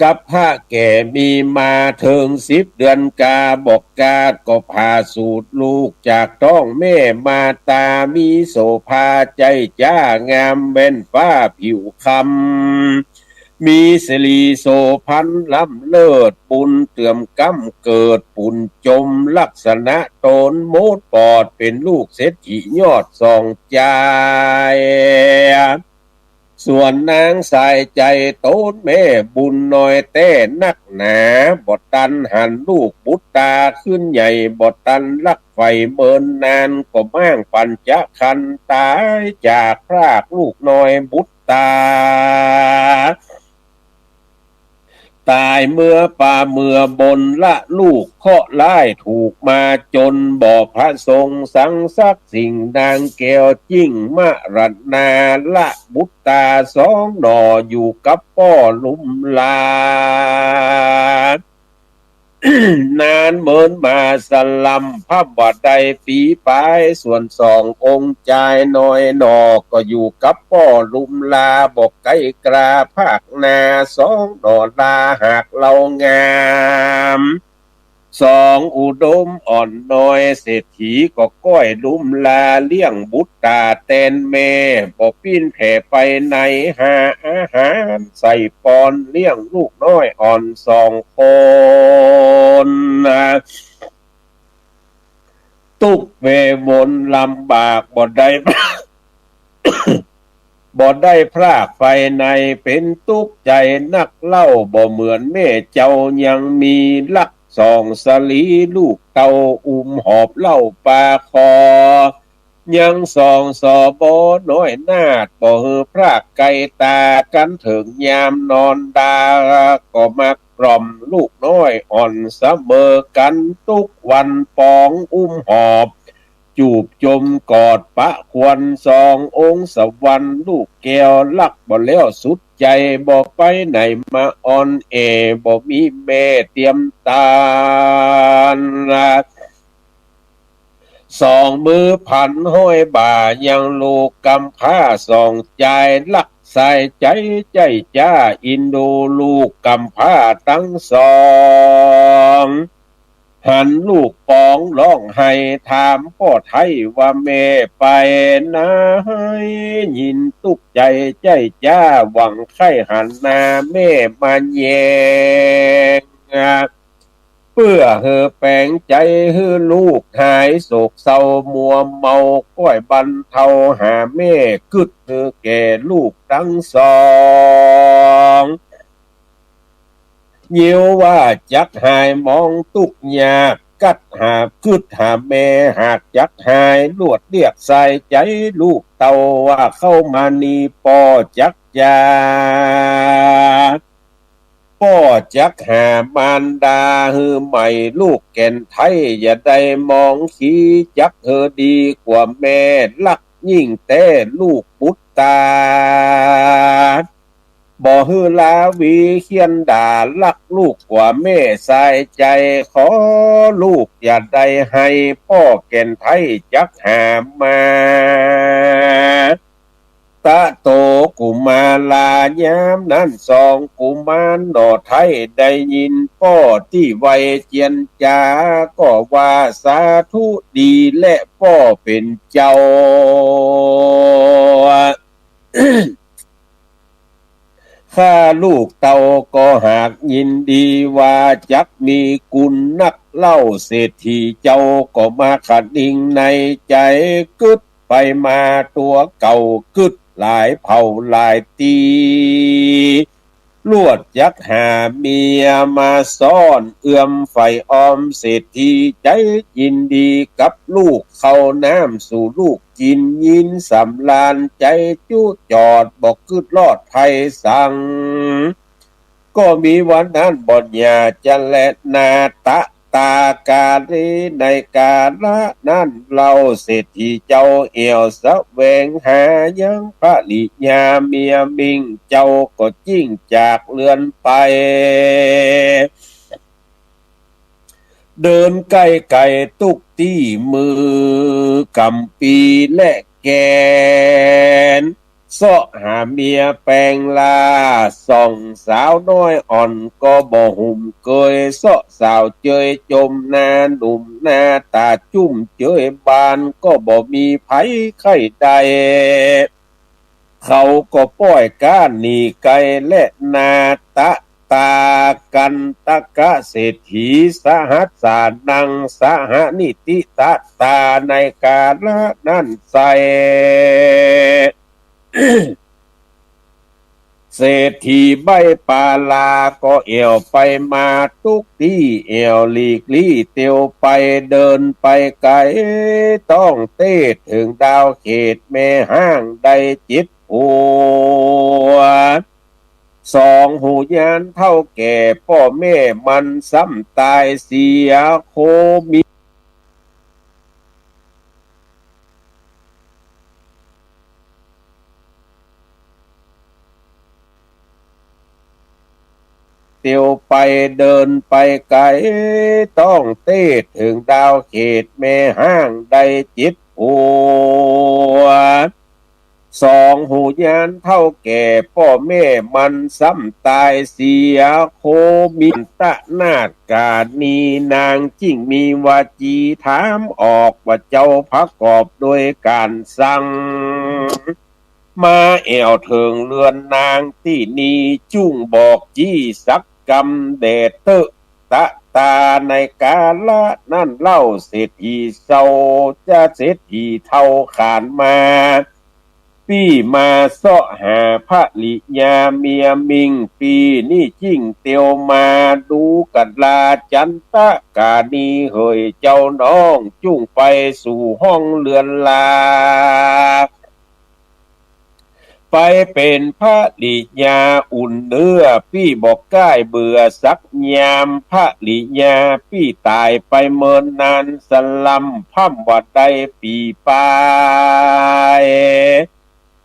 กับพระแก่มีมาเถิงสิบเดือนกา บอกกาดก็ผ่าสูติลูกจากต๊องแม่มา ตามีโสภาใจ้จ๊างามแว่นฟ้าผิวคำ มีสิริโสภณล้ำเลิศ บุญเติมก้ำเกิดปุญจม ลักษณะต๋นหมดปอด เป๋นลูกเศรษฐียอดส่องจาย ส่วนนางสายใจ๋ต๋นแม่บุญน้อยแต๊นักหนา บ่ตันหันลูกบุตรตาขึ้นใหญ่ บ่ตันรักใฝ่เมินนาน ก็ม้างปัญจขันธ์ต๋ายจากพรากลูกน้อยบุตรตา ต๋ายเมือป่าเมือบนละลูกเคราะห์ร้ายถูกมาจน บ่ประสงค์สังสักสิ่ง นางแก้วจึงมรณา ละบุตรตาสองหน่อ อยู่กับป้อลุมลา นานเมินมาสลัมพับว่าได้ปี๋ป๋าย ส่วนสององค์จายน้อยหน่อ ก็อยู่กับป้อลุมลา บ่ไกลกราภาคนา สองหน่อลาหากเล่างาม สองอุดมอ่อนน้อย เศรษฐีก็ก้อยลุมลา เลี้ยงบุตรตาแตนแม่ บ่ปิ้นแผ่ไปไหน หาอาหารใส่ปอน เลี้ยงลูกน้อยอ่อนสองคน ตุ๊กข์เววนลำบาก บ่ได้ บ่ได้พรากไปไหน เป๋นตุ๊กข์ใจ๋นักเล่า บ่เหมือนแม่เจ้ายังมี รักสองสะหลีลูกเต้า อุ้มหอบเล่าปาคอ ยังสองสบน้อยนาฏ บ่หื้อพรากไกลต๋า กั๋นเถิงยามนอนดา ก็มากล่อมลูกน้อยอ่อนเสมอกั๋น ตุ๊กวันป๋องอุ้มหอบ จูบจมกอดปะควร สององค์สวรรค์ลูกแก้ว รักบ่แล้วสุดใจ๋ บ่ไปไหนมาอ่อนแอ บ่มีแม่เตียมตาน สองมือพันห้อยบ่า ยังลูกกำพร้าสองจาย รักสายใจ๋ใจ้จ้า อินดูลูกกำพร้าตังสอง หันลูกป๋องฮ้องไห้ ถามป้อไท้ว่าแม่ไปไหน ยินตุ๊กข์ใจ๋ใจ้จ้า หวังใค่หันหน้าแม่มาแยง เปื้อหื้อแป๋งใจ๋หื้อลูกหายโศกเศร้ามัวเมา ก้อยบรรเทาหาแม่ กึ๊ดหื้อแก่ลูกตังสอง เยียวว่าจักหายหมองตุ๊กข์ยาก กั๊ดหากึ๊ดหาแม่ หากจักหายลวดเรียกสายใจ๋ลูกเต้า ว่าเข้ามานี่ป้อจักจา ป้อจักหามารดาหื้อใหม่ลูกแก่นไท้ อย่าได้มองขี้ จักหื้อดีกว่าแม่ รักยิ่งแต๊ลูกบุตรตา บ่หื้อลาวีเคียนด่า รักลูกกว่าแม่สายใจ๋ ขอลูกอย่าได้ให้ ป้อแก่นไท้จักหามา ตะโตกุมารา ยามนั้นสองกุมารหน่อไท้ได้ยินป้อตี้ไหว้เจียรจา ก็ว่า สาธุดีแลป้อเป๋นเจ้า ข้าลูกเต้าก็หากยินดีว่าจักมีกุณนักเล่า เศรษฐีเจ้าก็มาคะนิงในใจ๋ กึ๊ดไปมาตั๋วเก่ากึ๊ดหลายเผ่าหลายตี้ ลวดจักหาเมียมาซ้อน เอื้อมใฝ่ออมเศรษฐี ใจ๋ยินดีกับลูก ข้าวน้ำสู่ลูกกิ๋น ยินสำราญใจ๋จุจอด บ่กึ๊ดลอดภัยสัง ก็มีวันนั้นบ่อนหญ้าจะแลนา ตะตากาเล ในกาละนั้นเล่า เศรษฐีเจ้าแอ่วแสวงหายังภริยาเมียมิ่ง เจ้าก็จิ๊่งจากเฮือนไป เดินใก้ไก๋ตุ๊กตี้ มือก่ำปีและแกน เซาะหาเมียแป๋งลา ส่องสาวน้อยอ่อนก็บ่หุมเกย เซาะสาวเจยจมหน้าหนุ่ม หน้าต๋าจุ้มเจยบาน ก็บ่มีใผใค่ได้ เขาก็ป้อยก๊านหนีไก๋แลนา ตะตากัณฑกะเศรษฐี สหัสสานัง สหนิติตะตา ในกาละนั้นไส้ เศรษฐีใบ้ปาลาก็แอ่วไปมาตุ๊กตี้ แอ่วหลีกลี้เตียวไป เดินไปไก๋ต้องเต๊เถิงดาวเขตแม่ฮ้างได้เจ็ดผัว สองหูยานเฒ่าแก่ป้อแม่มันซ้ำต๋ายเสีย โคมี เตียวไปเดินไปไก๋ต้องเต๊เถิงดาวเขตแม่ฮ้างได้เจ็ดผัว สองหูยานเฒ่าแก่ป้อแม่มันซ้ำต๋ายเสีย โคมี ตะนาฏกานีนางจึ่งมีวาจีถามออกว่าเจ้าประกอบโดยก๋านสั่ง มาแอ่วเถิงเฮือนนางตี้นี่ จุ่งบอกจี้สักกำแด่เต๊อะ ตะตาในกาละนั้นเล่า เศรษฐีเซาจะเศรษฐีเฒ่าขานมา ปี้มาเซาะหาภริยาเมียมิ่ง ปี้นี่จึ่งเตียวมาดูกะลาจันตะกานีเหยเจ้าน้อง จุ่งไปสู่ห้องเฮือนลา ไปเป๋นภริยาอุ่นเนื้อ ปี้บ่ก้ายเบื่อสักยาม ภริยาปี้ต๋ายไปเมินนานสะล้ำ พ่ำว่าได้ปี๋ป๋าย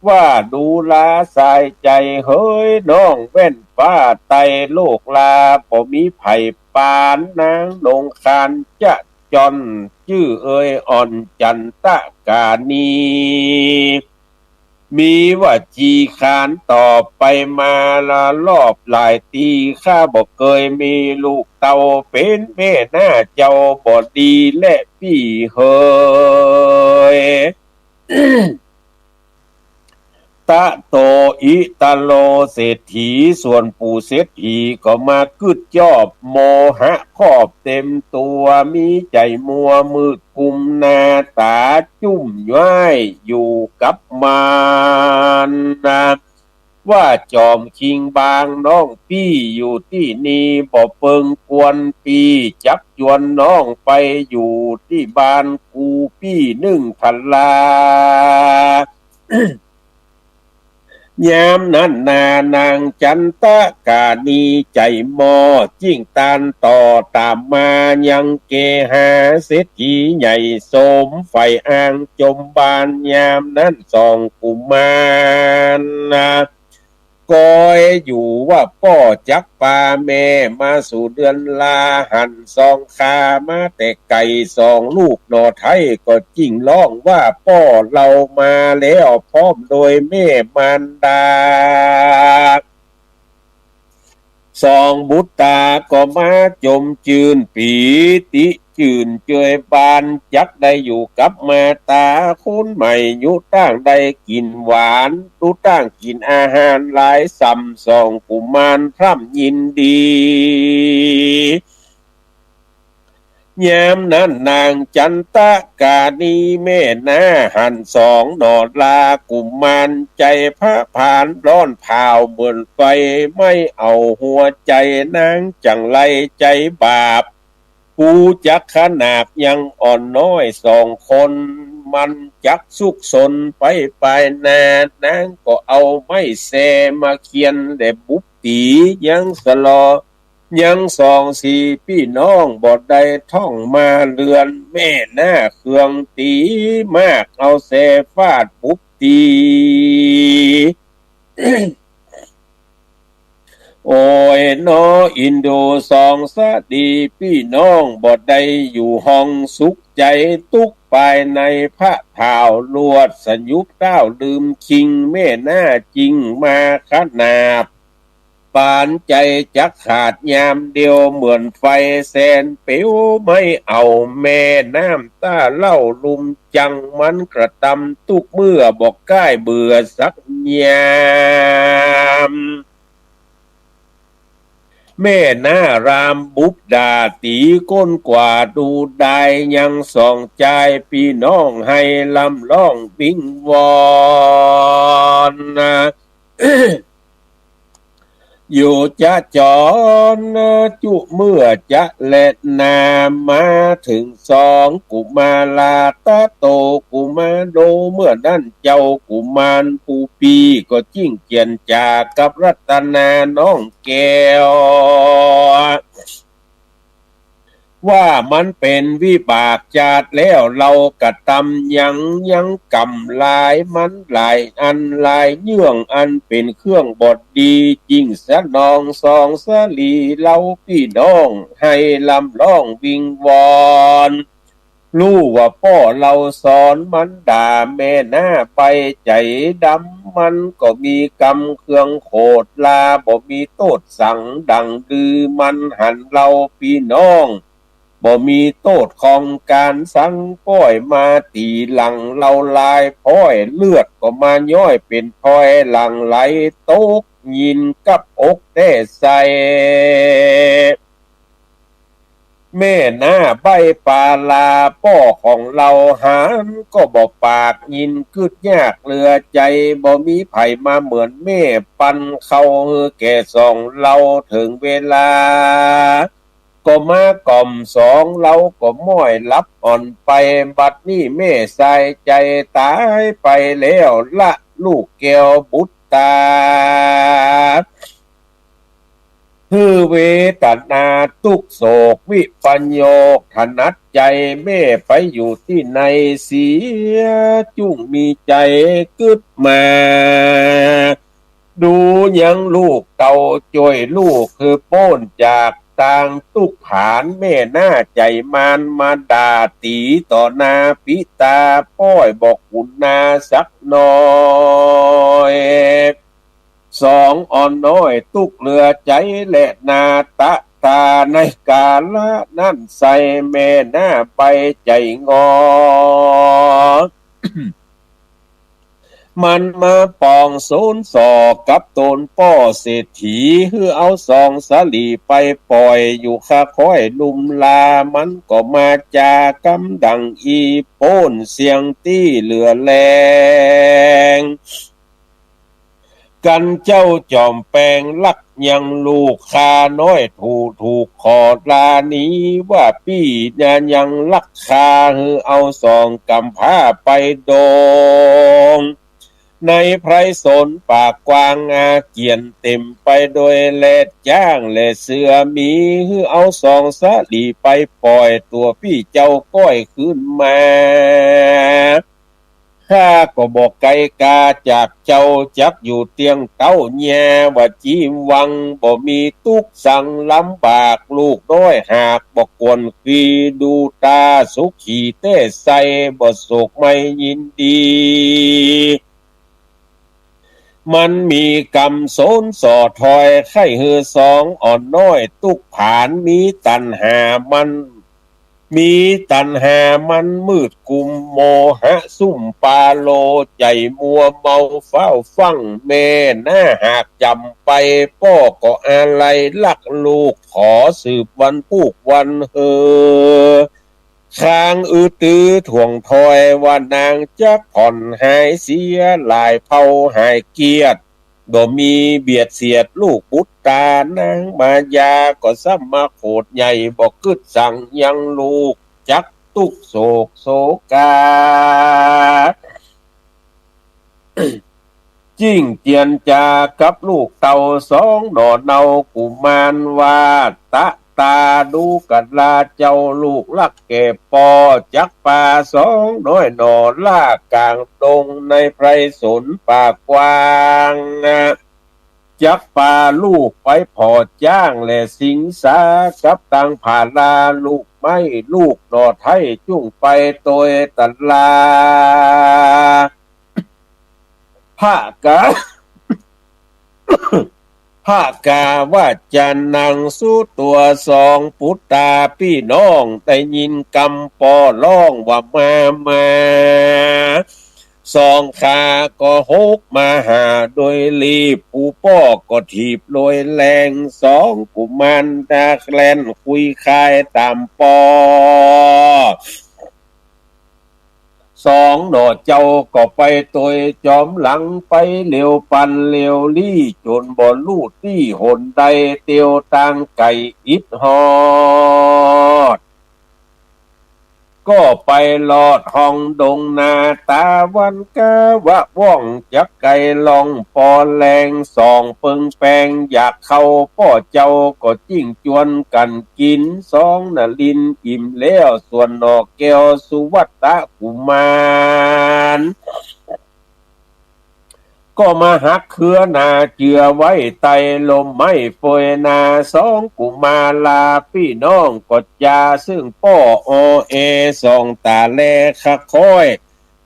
ว่าดูราสายใจ๋เหยน้องแว่นฟ้าไตโลกลา บ่มีใผปานนางนงคานจะจ่อน จื้อเอยอ่อนจันตะกานี มีวาจีขานตอบไปมาละรอบหลายตี้ ข้าบ่เกยมีลูกเต้าเป๋นแม่หน้าเจ้าบ่ดีแลปี้เหย ตะโต อิตะโล เศรษฐี ส่วนปู่เศรษฐีก็มากึ๊ดจอบ โมหะครอบเต็มตั๋ว มีใจ๋มัวมืดกุมหน้าต๋าจุ่มย้ายอยู่กับมารนะ ว่าจ๋อมคิงบางน้องปี้อยู่ตี้นี่ บ่เปิงกวนปี้ จักจวนน้องไปอยู่ตี้บ้านกูปี้นึ่งทะลา ยามนั้นนานางจันตะกานีใจ๋หม้อ จึ่งตานต่อต๋ามมายังเกหาเศรษฐีใหญ่สม ใฝ่อางจมบาน ยามนั้นสองกุมารนะ กอยอยู่ว่าป้อจักปาแม่มาสู่เฮือนลา หันสองข้ามาแต่ไก๋ สองลูกหน่อไท้ก็จึ่งฮ้องว่าป้อเฮามาแล้ว พร้อมโดยแม่มารดา สองบุตราก็มาจมจื้นปีติจื้นเจยบาน จักได้อยู่กับมาต๋าคนใหม่ อยู่ต้านได้กิ๋นหวาน อยู่ต้านกิ๋นอาหารหลายส่ำ สองกุมารพร่ำยินดี ยามนั้นนางจันตะกานีแม่นาหันสองหน่อลากุมาร ใจ๋ผะผานร้อนเผาเหมือนไฟ ไหม้เอาหัวใจ๋นางจั่งไรใจ๋บาป กูจักขนาบยังอ่อนน้อยสองคน มันจักซุกซนไปปายหน้า นางก็เอาไม้แซมาเคียนและบุบตี๋ ยังสะลอ ยังสองสี่ปี้น้องบ่ได้ท่องมาเฮือน แม่นาเคืองตี๋มาก เอาแซฟาดบุบตี๋ โอ้ยน้ออินดูสองสะดีปี้น้อง บ่ได้อยู่ห้องสุขใจ๋ ตุ๊กปายในผะเผาลวด สยุบเต้าลืมคิง แม่นาจึงมาขนาบ ปานใจ๋จักขาดยามเดียว เหมือนไฟแสนเปลวไหม้เอา แม่น้ำต๋าเล่าลุ่มจัง มันกระตำตุ๊กเมื่อ บ่ก้ายเบื่อสักยาม แม่นารามบุบดาตี๋ก้นกว่าดูดาย ยังสองจายปี้น้องให้ลำร้องวิงวอนนา อยู่จะจอนจุเมื่อจะแลนา มาเถิงสองกุมาราตะโตกุมาโร เมื่อนั้นเจ้ากุมารผู้ปี้ก็จึ้งเจียรจ๋ากับรัตนาน้องแก้ว ว่ามันเป๋นวิบากจาติแล้ว เฮากระตำยัง ยังกรรมหลายมันหลายอันหลายเยื่อง อันเป๋นเครื่องบ่ดี จึ่งสนองสองสะหลีเฮาปี้น้อง ให้ลำร้องวิงวอน ฮู้ว่าป้อเฮาสอนมันด่าแม่นาใบใจ๋ดำ มันก็มีกรรมเครื่องโขดลา บ่มีโต้ษสังดั่งดื้อ มันหันเฮาปี้น้อง บ่มีโต้ษของก๋านสัง ป้อยมาตี๋หลังเฮาหลาย พ้อยเลือดก็มาย้อยเป๋นพลอย หลั่งไหลตกยินกับอกแต๊ใส่ แม่นาใบ้ปาลาป้อของเฮา หานก็บ่ปาก ยินกึ๊ดยากเหลือใจ๋ บ่มีใผมาเหมือนแม่ ปันข้าวหื้อแก่สองเฮา เถิงเวลา ก็มาก่อมสองเฮาก็ม้อยหลับอ่อนไป บัดนี้แม่สายใจ๋ต๋ายไปแล้วละ ลูกแก้วบุตรา หื้อเวทนาตุ๊กข์โศกวิปโยคถนัดใจ๋ แม่ไปอยู่ตี้ไหนเสีย จุ่งมีใจ๋กึ๊ดมา ดูยังลูกเต้า จ้วยลูกหื้อป๊นจากตางตุ๊กข์ผาน แม่นาใจ๋มารมาด่าตี๋ต่อหน้าปิตา ป้อยบ่กุณาสักหน่อย สองอ่อนน้อยตุ๊กข์เหลือใจ๋แลนา ตะตาในกาละนั้นใส่ แม่นาใบใจ๋งอ มันมาปองโสนส่อกับต๋นป้อเศรษฐี หื้อเอาสองสาลีไปป่อยอยู่คาค้อยลุมลา มันก็มาจากำดั่งอี้ป๊นเสี้ยงตี้เหลือแลง กันเจ้าจอมแปงลักยังลูกข้าน้อยถูก ถูกขอลานี้ว่าปี้นายังลักข้า หื้อเอาสองกำพร้าไปดอง ในไพรสนป่ากว้างอาเกียนเต็มไปโดยแรดจ๊างและเสือหมี หื้อเอาสองสาลีไปป่อย ตั๋วปี้เจ้าก้อยคืนมา ข้าก็บ่ไก๋ก๋าจากเจ้า จักอยู่เตียงเต๊าแน่ ว่าจีวัง บ่มีตุ๊กสังลำบาก ลูกน้อยหากบ่ควรขี ดูต๋าสุขีแต๊ใส บ่โศกใหม่ยินดี มันมีกำสนส่อถอย ใค่หื้อสองอ่อนน้อยตุ๊กผาน มีตัณหามัน มีตัณหามันมืดกุม โมหะซุ่มปาโล ใจ๋มัวเมาฟ้าวฟั่ง แม่หน้าหากจ๋ำไป ป้อก็อาลัยรักลูก ขอสืบวันพูกวันเฮอ ค้างอื้อตื้อถ่วงถอย ว่านางจักผ่อนหายเสีย หลายเผ่าหายเกียรติ บ่มีเบียดเสียดลูกบุตรต๋า นางมายาก็ซ้ำมาโขดใหญ่ บ่กึ๊ดสังยังลูก จักตุ๊กโศกโศกา จิ้งเจียนจ๋ากับลูกเต้าสองหน่อเนา กุมารวาตะตาดูกะลาเจ้า ลูกรักแก่ป้อ จักปาสองน้อยหน่อ ล่ากลางดงในไพรสนป่ากว้าง จักปาลูกไปผ่อจ๊างแลสิงสา กับตางผาลาลูกไม้ ลูกหน่อไท้จุ่งไปโตยตะลา พระกา พระกาวาจานังสุตัว สองปุตตาปี้น้อง ได้ยินกำป้อฮ้องว่ามา มา สองขาก็หกมาหาโดยรีบ ผู้ป้อก็ถีบโดยแรง สองกุมารดากแล่นคุยคายต๋ามป้อ สองหน่อเจ้าก็ไปโตยจ๋อมหลัง ไปเร็วปันเร็วลี้ จ๋นบ่ฮู้ตี้หนใด เตียวตางไก๋อิดฮอด ก็ไปลอดห้องดงนา ต๋าวันกาวะว่อง จักไก๋ล่องปอแลง สองเปิงแปงอยากเข้า ป้อเจ้าก็จิ้งจวนกั๋นกิ๋น สองนรินทร์อิ่มแล้ว ส่วนหน่อแก้วสุวัตตะกุมาร ก็มาหักเครือหนาเจือไว้ใต้ล่มไม้เฟยนา สองกุมาราปี้น้องก็จาซึ่งป้อออแอ ส่องต๋าแลคะค้อย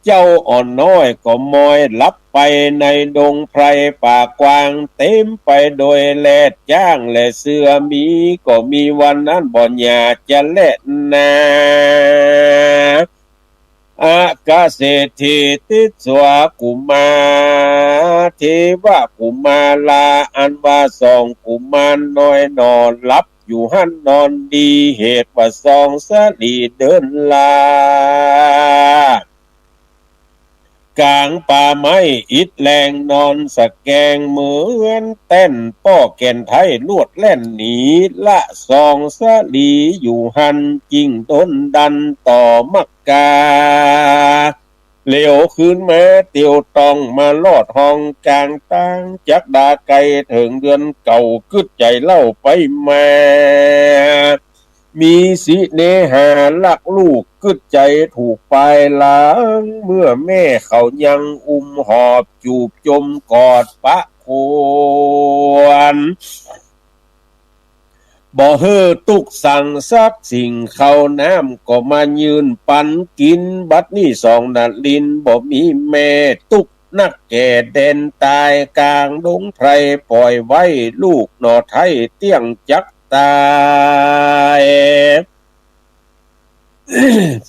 เจ้าอ่อนน้อยก็มอยหลับไปในดงไพรป่ากว้าง เต๋มไปโดยแรดจ๊างและเสือหมี ก็มีวันนั้นบ่หย่าจะแลนา อากาเศรษฐีติสวากุมา เทวกุมารา อันว่าสองกุมารน้อยหน่อหลับอยู่หั้นนอนดี เหตุว่าสองสะหลีเดินลา ก๋างป่าไม้อิดแรงนอนสะแกงเหมือนแต้น ป้อแก่นไท้ลวดแล่นหนี ละสองสะหลีอยู่หั้น จึงดนดันต่อมักกา เหลียวคืนมาเตียวต้องมาลอดห้องก๋างตาง จักดาไก๋เถิงเดือนเก้า กึ๊ดใจ๋เล่าไปมา มีสิเนหารักลูก กึ๊ดใจ๋ถูกปายหลัง เมื่อแม่เขายังอุ้มหอบจูบจมกอดปะควร บ่หื้อตุ๊กสังสักสิ่ง ข้าวน้ำก็มายื่นปันกิ๋น บัดนี้สองนรินทร์บ่มีแม่ ตุ๊กนักแก่แดนต๋าย ก๋างดงไพรป่อยไว้ ลูกหน่อไท้เตี้ยงจักต๋าย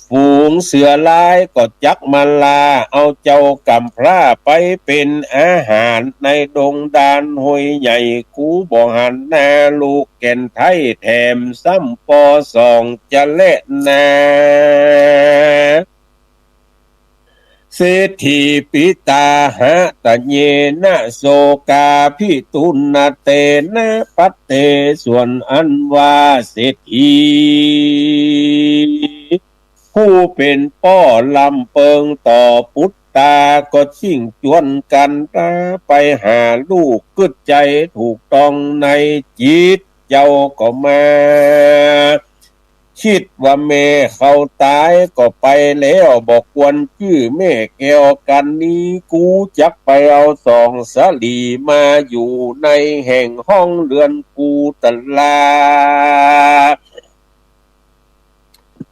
ฝูงเสือร้ายก็จักมาล่า เอาเจ้ากำพร้าไปเป๋นอาหาร ในดงดานห้วยใหญ่ กูบ่หันหน้าลูกแก่นไท้ แถมซ้ำป้อสองจะแลนา เศรษฐีปิตาหะตะเยนะ โสกาภิตุณเตนะปัตเต ส่วนอันว่าเศรษฐี ผู้เป๋นป้อลำเปิงต่อปุตตา ก็ชิ่งจวนกั๋นต๋าไปหาลูก กึ๊ดใจ๋ถูกต้องในจิต เจ้าก็มา กึ๊ดว่าแม่เขาต๋ายก็ไปแล้ว บ่ควรจื้อแม่แก้วกั๋นนี้ กูจักไปเอาสองสะหลีมาอยู่ในแห่งห้องเฮือนกูตะลา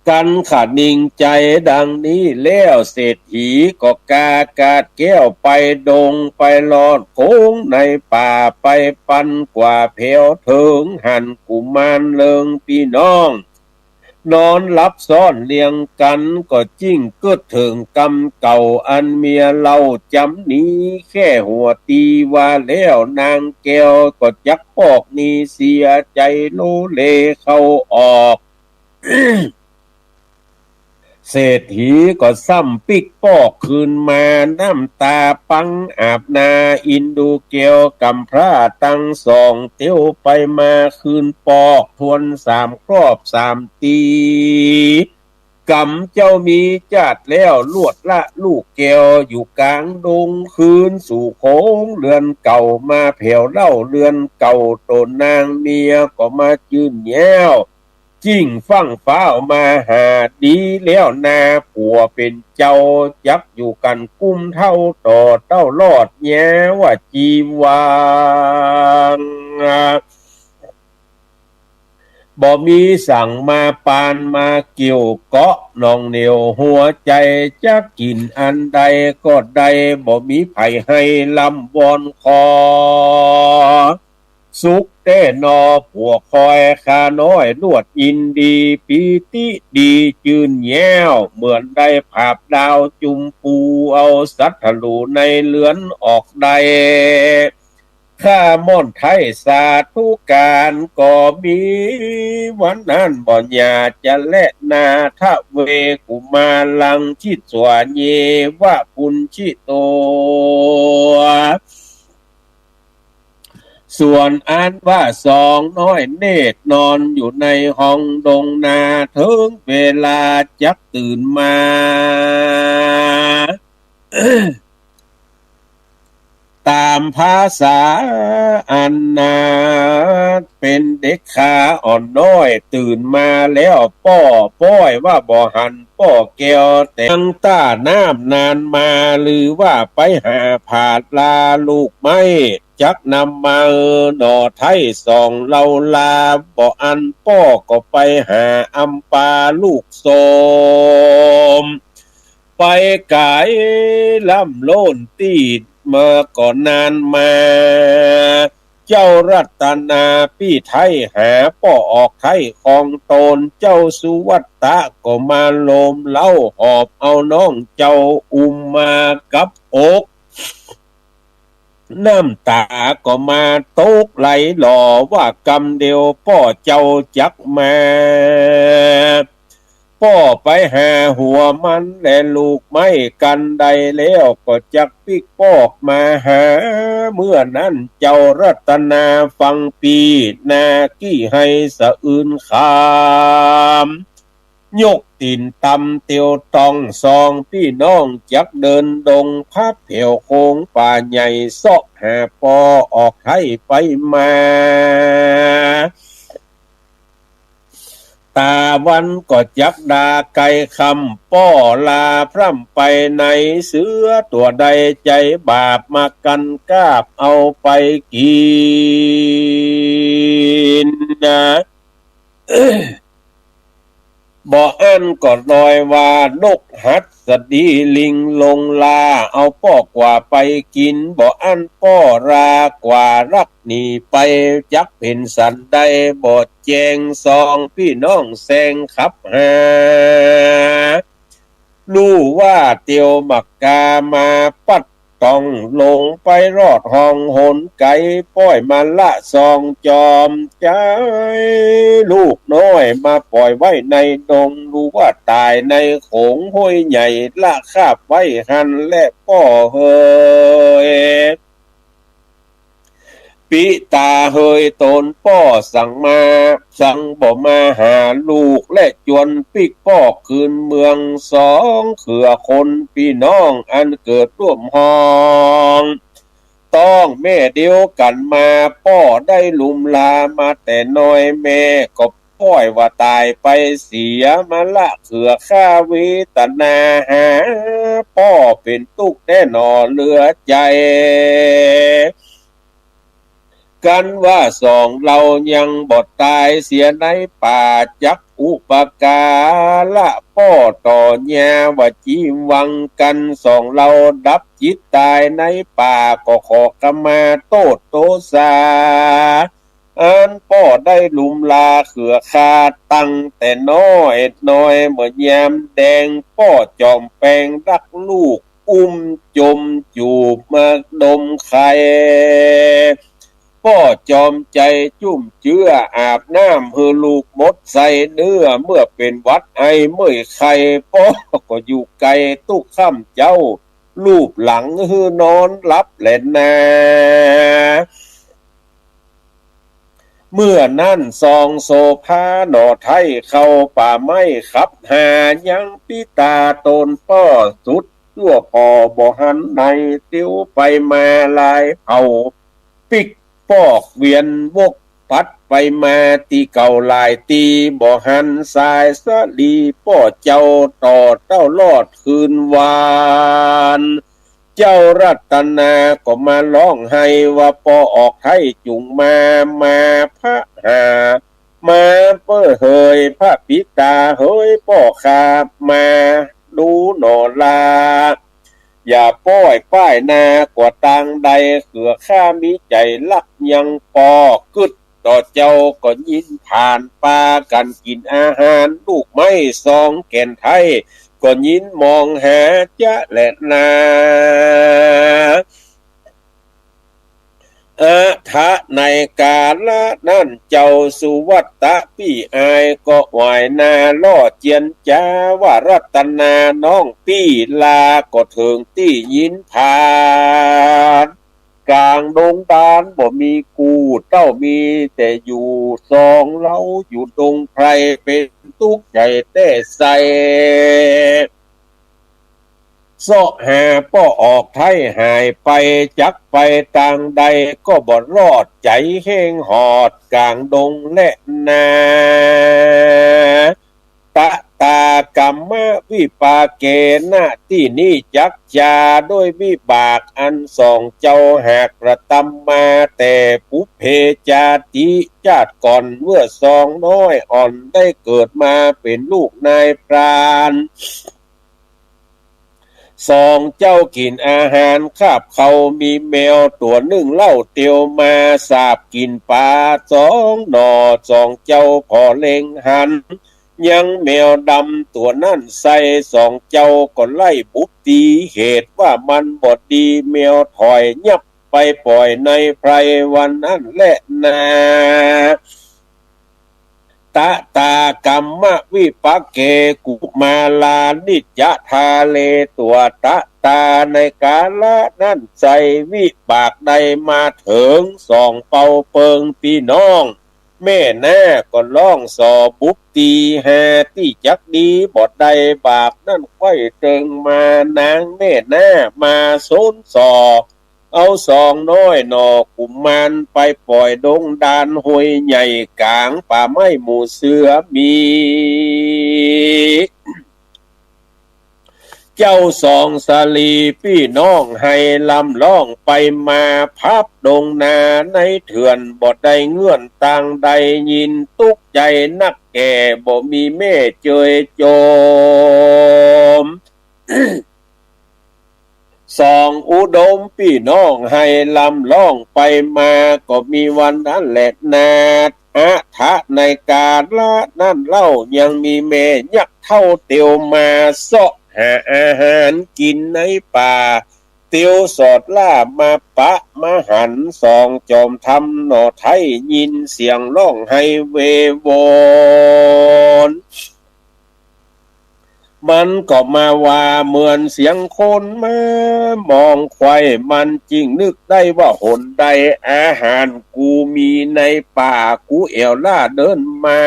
กั๋น ขะนิงใจ๋ดังนี้แล้ว เศรษฐีก็กล้ากาดแก้วไปดง ไปลอดโค้งในป่า ไปปันกว่าแผวเถิงหั้น กุมารเลิงปี้น้อง นอนหลับซ้อนเรียงกั๋น ก็จึ่งกึ๊ดเถิงกำเก่า อันเมียเล่าจ๋ำนี้ แค่หัวตี้ว่าแล้ว นางแก้วก็จักปอกนี้ เสียใจ๋โลเลเข้าออก เศรษฐีก็ซ้ำปิ๊กปอกคืนมา น้ำต๋าปังอาบหน้า อินดูแก้วก๋ำพร้าตังสอง เตียวไปมาคืนปอก ทวนสามครอบสามตี้ ก๋ำเจ้ามีจาติแล้ว ลวดละลูกแก้วอยู่ก๋างดง คืนสู่โค้งเฮือนเก่า มาแผวเล่าเฮือนเก่า ตั๋วนางเมียก็มาจื้นแย้ว จึ่งฟั่งฟ้าวมาหา ดีแล้วนา ผัวเป๋นเจ้า จักอยู่กั๋นกุ้มเฒ่า ต่อเต้ารอดแย้วว่าจีวัง บ่มีสังมาปานมาเกี่ยวเกาะ หน่วงเหนี่ยวหัวใจ๋ จักกิ๋นอันใดก็ได้ บ่มีใผหื้อร่ำวอนขอ สุขแต๊หนอ ผัวคอยข้าน้อย ลวดอินดี ปีติดีจื้นแย้ว เหมือนได้ผาบดาวจุมปู เอาสัตว์ทะลูในเฮือนออกได้ ข้าม่อนไท้สาธุก๋าน ก็มีวันนั้นบ่หย่าจะแลนา ทะเวกุมารัง ชิสวาเยวะปุญญิโต ส่วนอันว่าสองน้อยเนตร นอนอยู่ในห้องดงนา เถิงเวลาจักตื่นมา ต๋ามภาษาอันนาเป๋นเด็กขาอ่อนน้อย ตื่นมาแล้วป้อป้อยว่าบ่หันป้อแก้ว แต่ตั้งต้าน้ำนานมา ลือว่าไปหาผาดลาลูกไม้ จักนำมาเออหน่อไท้สองเลาลา บ่อั้นป้อก็ไปหาอำปาลูกโสม ไปก๋ายล่ำโล้นตี้เมื่อก่อนนานมา เจ้ารัตนาปี้ไท้หาป้อออกไท้ของตน เจ้าสุวัตตะก็มาโลมเล้า หอบเอาน้องเจ้าอุ้มมากับอก น้ำต๋าก็มาตกไหลหล่อ ว่ากำเดียวป้อเจ้าจักมา ป้อไปหาหัวมันและลูกไม้กั๋นได้แล้ว ก็จักปิ๊กปอกมาหา เมื่อนั้นเจ้ารัตนาฟังปี้นากี้ไห้สะอื้นขาม ยกตี๋นตำเตียวต้อง สองปี้น้องจักเดินดง พับแผวโค้งป่าใหญ่ เซาะหาป้อออกไท้ไปมา ต๋าวันก็จักดาไกลค่ำ ป้อลาพร่ำไปในเสือตั๋วใดใจ๋บาป มากั๋นกาบเอาไปกิ๋นนา บ่อั้นก็ลอยว่านกหัสดีลิงลงลา เอาป้อกว่าไปกิ๋น บ่อั้นป้อลากว่าลักหนีไป จักเป๋นสันใดบ่แจ้ง สองปี้น้องแซงขับหา ลู่ว่าเตียวมักกามาปัด ต้องลงไปรอดห้องหนไก๋ ป้อยมาละสองจอมใจ๋ ลูกน้อยมาป่อยไว้ในดง ลู่ว่าต๋ายในโขงห้วยใหญ่ ละคาบไว้หั้นแลป้อเหย ปิต๋าเหย ตนป้อสังมา สังบ่มาหาลูก และจวนปิ๊กปอกคืนเมือง สองเขือคนปี้น้อง อันเกิดร่วมห้อง ต้องแม่เดียวกั๋นมา ป้อได้ลุมลามาแต่น้อย แม่ก็ ป้อยว่าต๋ายไปเสีย มาละเขือข้าเวตนา หาป้อเป๋นตุ๊กข์แต๊หนอเหลือใจ๋ กันว่าสองเฮายังบ่ต๋ายเสียในป่า จักอุปการะป้อต่อญา ว่าจีวังกั๋น สองเฮาดับจิตต๋ายในป่า ก็ขอขมาโต้ษโตษา อันป้อได้ลุมลาเขือข้าตั้งแต่น้อยน้อย เมื่อยามแดงป้อจอมแปงรักลูก อุ้มจมจูบมาดมไข่ ป้อจอมใจ๋จุ่มเจื้ออาบน้ำหื้อลูกหมดใส่เนื้อ เมื่อเป๋นหวัดไอเมื่อยไข้ ป้อก็อยู่ไกลตุ๊กค่ำเจ๊า ลูบหลังหื้อนอนหลับแลนา เมื่อนั้นสองโสภาหน่อไท้เข้าป่าไม้ขับหา ยังปิตาต๋นป้อสุด จั่วผ่อบ่หันใน เตียวไปมาหลายเผ่า ปิ๊กปอกเวียนวกปัดไปมาตี้เก่าหลายตี้ บ่หันสายสะหลีป้อเจ้าต่อเต้ารอดคืนวาน เจ้ารัตนาก็มาฮ้องไห้ว่า ป้อออกไท้จุ่งมา มาพะหา มาเป้อเหยพระปิตาเหยป้อข้า มาดูหน่อลา อย่าป้อยป้ายหน้ากว่าตางใด เขือข้ามีใจ๋ฮักยังป้อกึ๊ด ต่อเจ้าก็ยินผ่าน ปากั๋นกิ๋นอาหารลูกไม้สองแก่นไท้ ก็ยินมองหาจะแลนา อะถะในกาละนั้นเจ้าสุวัตตะปี้อายก็หวายหน้าล่อเจียนจ๋าว่า รัตนาน้องปี้ลา ก็เถิงตี้ยินผ่าน ก๋างดงดานบ่มีกู้เต้า มีแต่อยู่สองเฮาอยู่ดงไพร เป๋นตุ๊กข์ใจ๋แต๊ใส่ เซาะหาป้อออกไท้หายไป จักไปตางใดก็บ่รอด ใจ๋แห้งหอดก๋างดงแลนา ตะตากัมมะวิปาเกนะ ตี้นี้จักจาด้วยวิบากอันสองเจ้าหากกระตำมาแต่ปุพเพจาติจาติก่อน เมื่อสองน้อยอ่อนได้เกิดมาเป๋นลูกนายพราน สองเจ้ากิ๋นอาหารคาบเข่า มีแมวตั๋วนึ่งเล่าเตียวมาสาบกิ๋นป๋าสองหน่อ สองเจ้าผ่อเล็งหัน ยังแมวดำตั๋วนั้นใส่ สองเจ้าก็ไล่บุบตี เหตุว่ามันบ่ดี แมวถอยยับไปป่อยในไพรวันนั้นแลนา ตะตากัมมะวิปาเก กุมารานิจจทาเล ตั๋วตะตาในกาละนั้นใส่ วิบากได้มาเถิงสองเปาเปิงปี้น้อง แม่นาก็ฮ้องส่อบุบตีหาตี้จักดีบ่ได้ บาปนั้นไขว้เติงมา นางแม่นามาโซนส่อ เอาสองน้อยหน่อกุมารไปป่อยดงดานห้วยใหญ่ก๋างป่าไม้หมู่เสือมี เจ้าสองสาลีปี้น้องไห้ลำร้องไปมา พับดงนาในเถื่อนบ่ได้เงื่อนตางใด ยินตุ๊กข์ใจ๋นักแก่บ่มีแม่เจยโจม สองอุดมปี้น้องไห้ลำร้องไปมา ก็มีวันนั้นแลนา อะถะในกาละนั้นเล่า ยังมีแม่ยักษ์เฒ่าเตียวมาเซาะหาอาหารกิ๋นในป่า เตียวสอดล่ามาปะมาหัน สองจอมธรรมหน่อไท้ยินเสียงร้องไห้เววอน มันก็มาว่าเหมือนเสียงคนมามองใคว่ มันจึงนึกได้ว่าหนใดอาหารกูมีในป่า กูแอ่วล่าเดินมา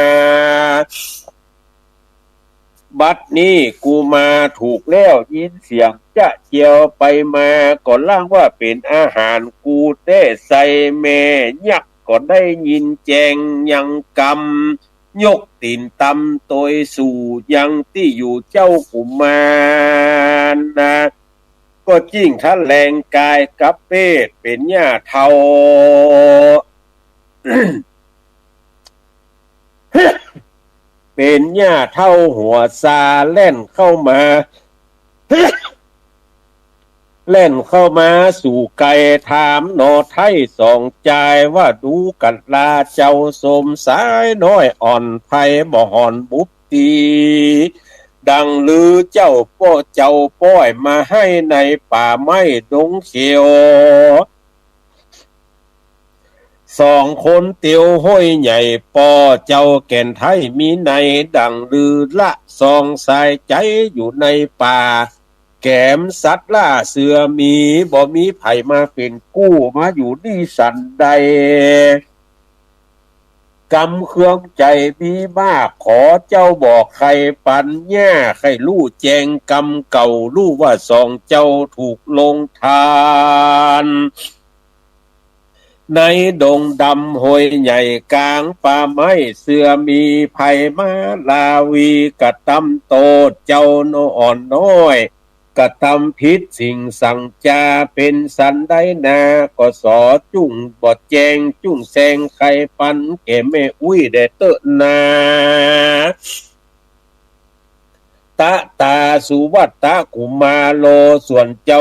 บัดนี้กูมาถูกแล้ว ยินเสียงจะเจียวไปมา ก็ล่างว่าเป๋นอาหารกูแต๊ใส่ แม่ยักษ์ก็ได้ยินแจ้งยังกำ ยกตี๋นตำตวยสู่ยังตี้อยู่เจ้ากุมารนา ก็จิ่งทะแหลงก๋ายกับเพศเป๋นหญ้าเฒ่า เป๋นหญ้าเฒ่าหัวซาแล่นเข้ามา แล่นเข้ามาสู่ไกล ถามหนอไท้สองจายว่า ดูกัณฑ์ลาเจ้าสมชายน้อยอ่อนไพบ่หอนบุบตี ดังลือเจ้าป้อ เจ้าป้อยมาไห้ในป่าไม้ดงเขียว สองคนเตียวห้วยใหญ่ ป้อเจ้าแก่นไท้มีใน ดังลือละสองสายใจ๋อยู่ในป่า แก๋มสัตว์ล่าเสือหมี บ่มีใผมาเป๋นกู้ มาอยู่นี่สันใด กำเครื่องใจ๋มีมาก ขอเจ้าบอกไขปัญญา ใค่ฮู้แจ้งกำเก่า ฮู้ว่าสองเจ้าถูกลงทาน ในดงดำห้วยใหญ่ก๋างป่าไม้ เสือหมีไผมาลาวี กระตำโต้ษเจ้าอ่อนน้อย กระตำผิดสิ่งสั่งจา เป๋นสันใดนา ก็สอจุ่งบ่แจ้ง จุ่งแสงไขปัญแก่แม่อุ๊ยแด่เต๊อะนา ตะตาสุวัตตะกุมารโล ส่วนเจ้า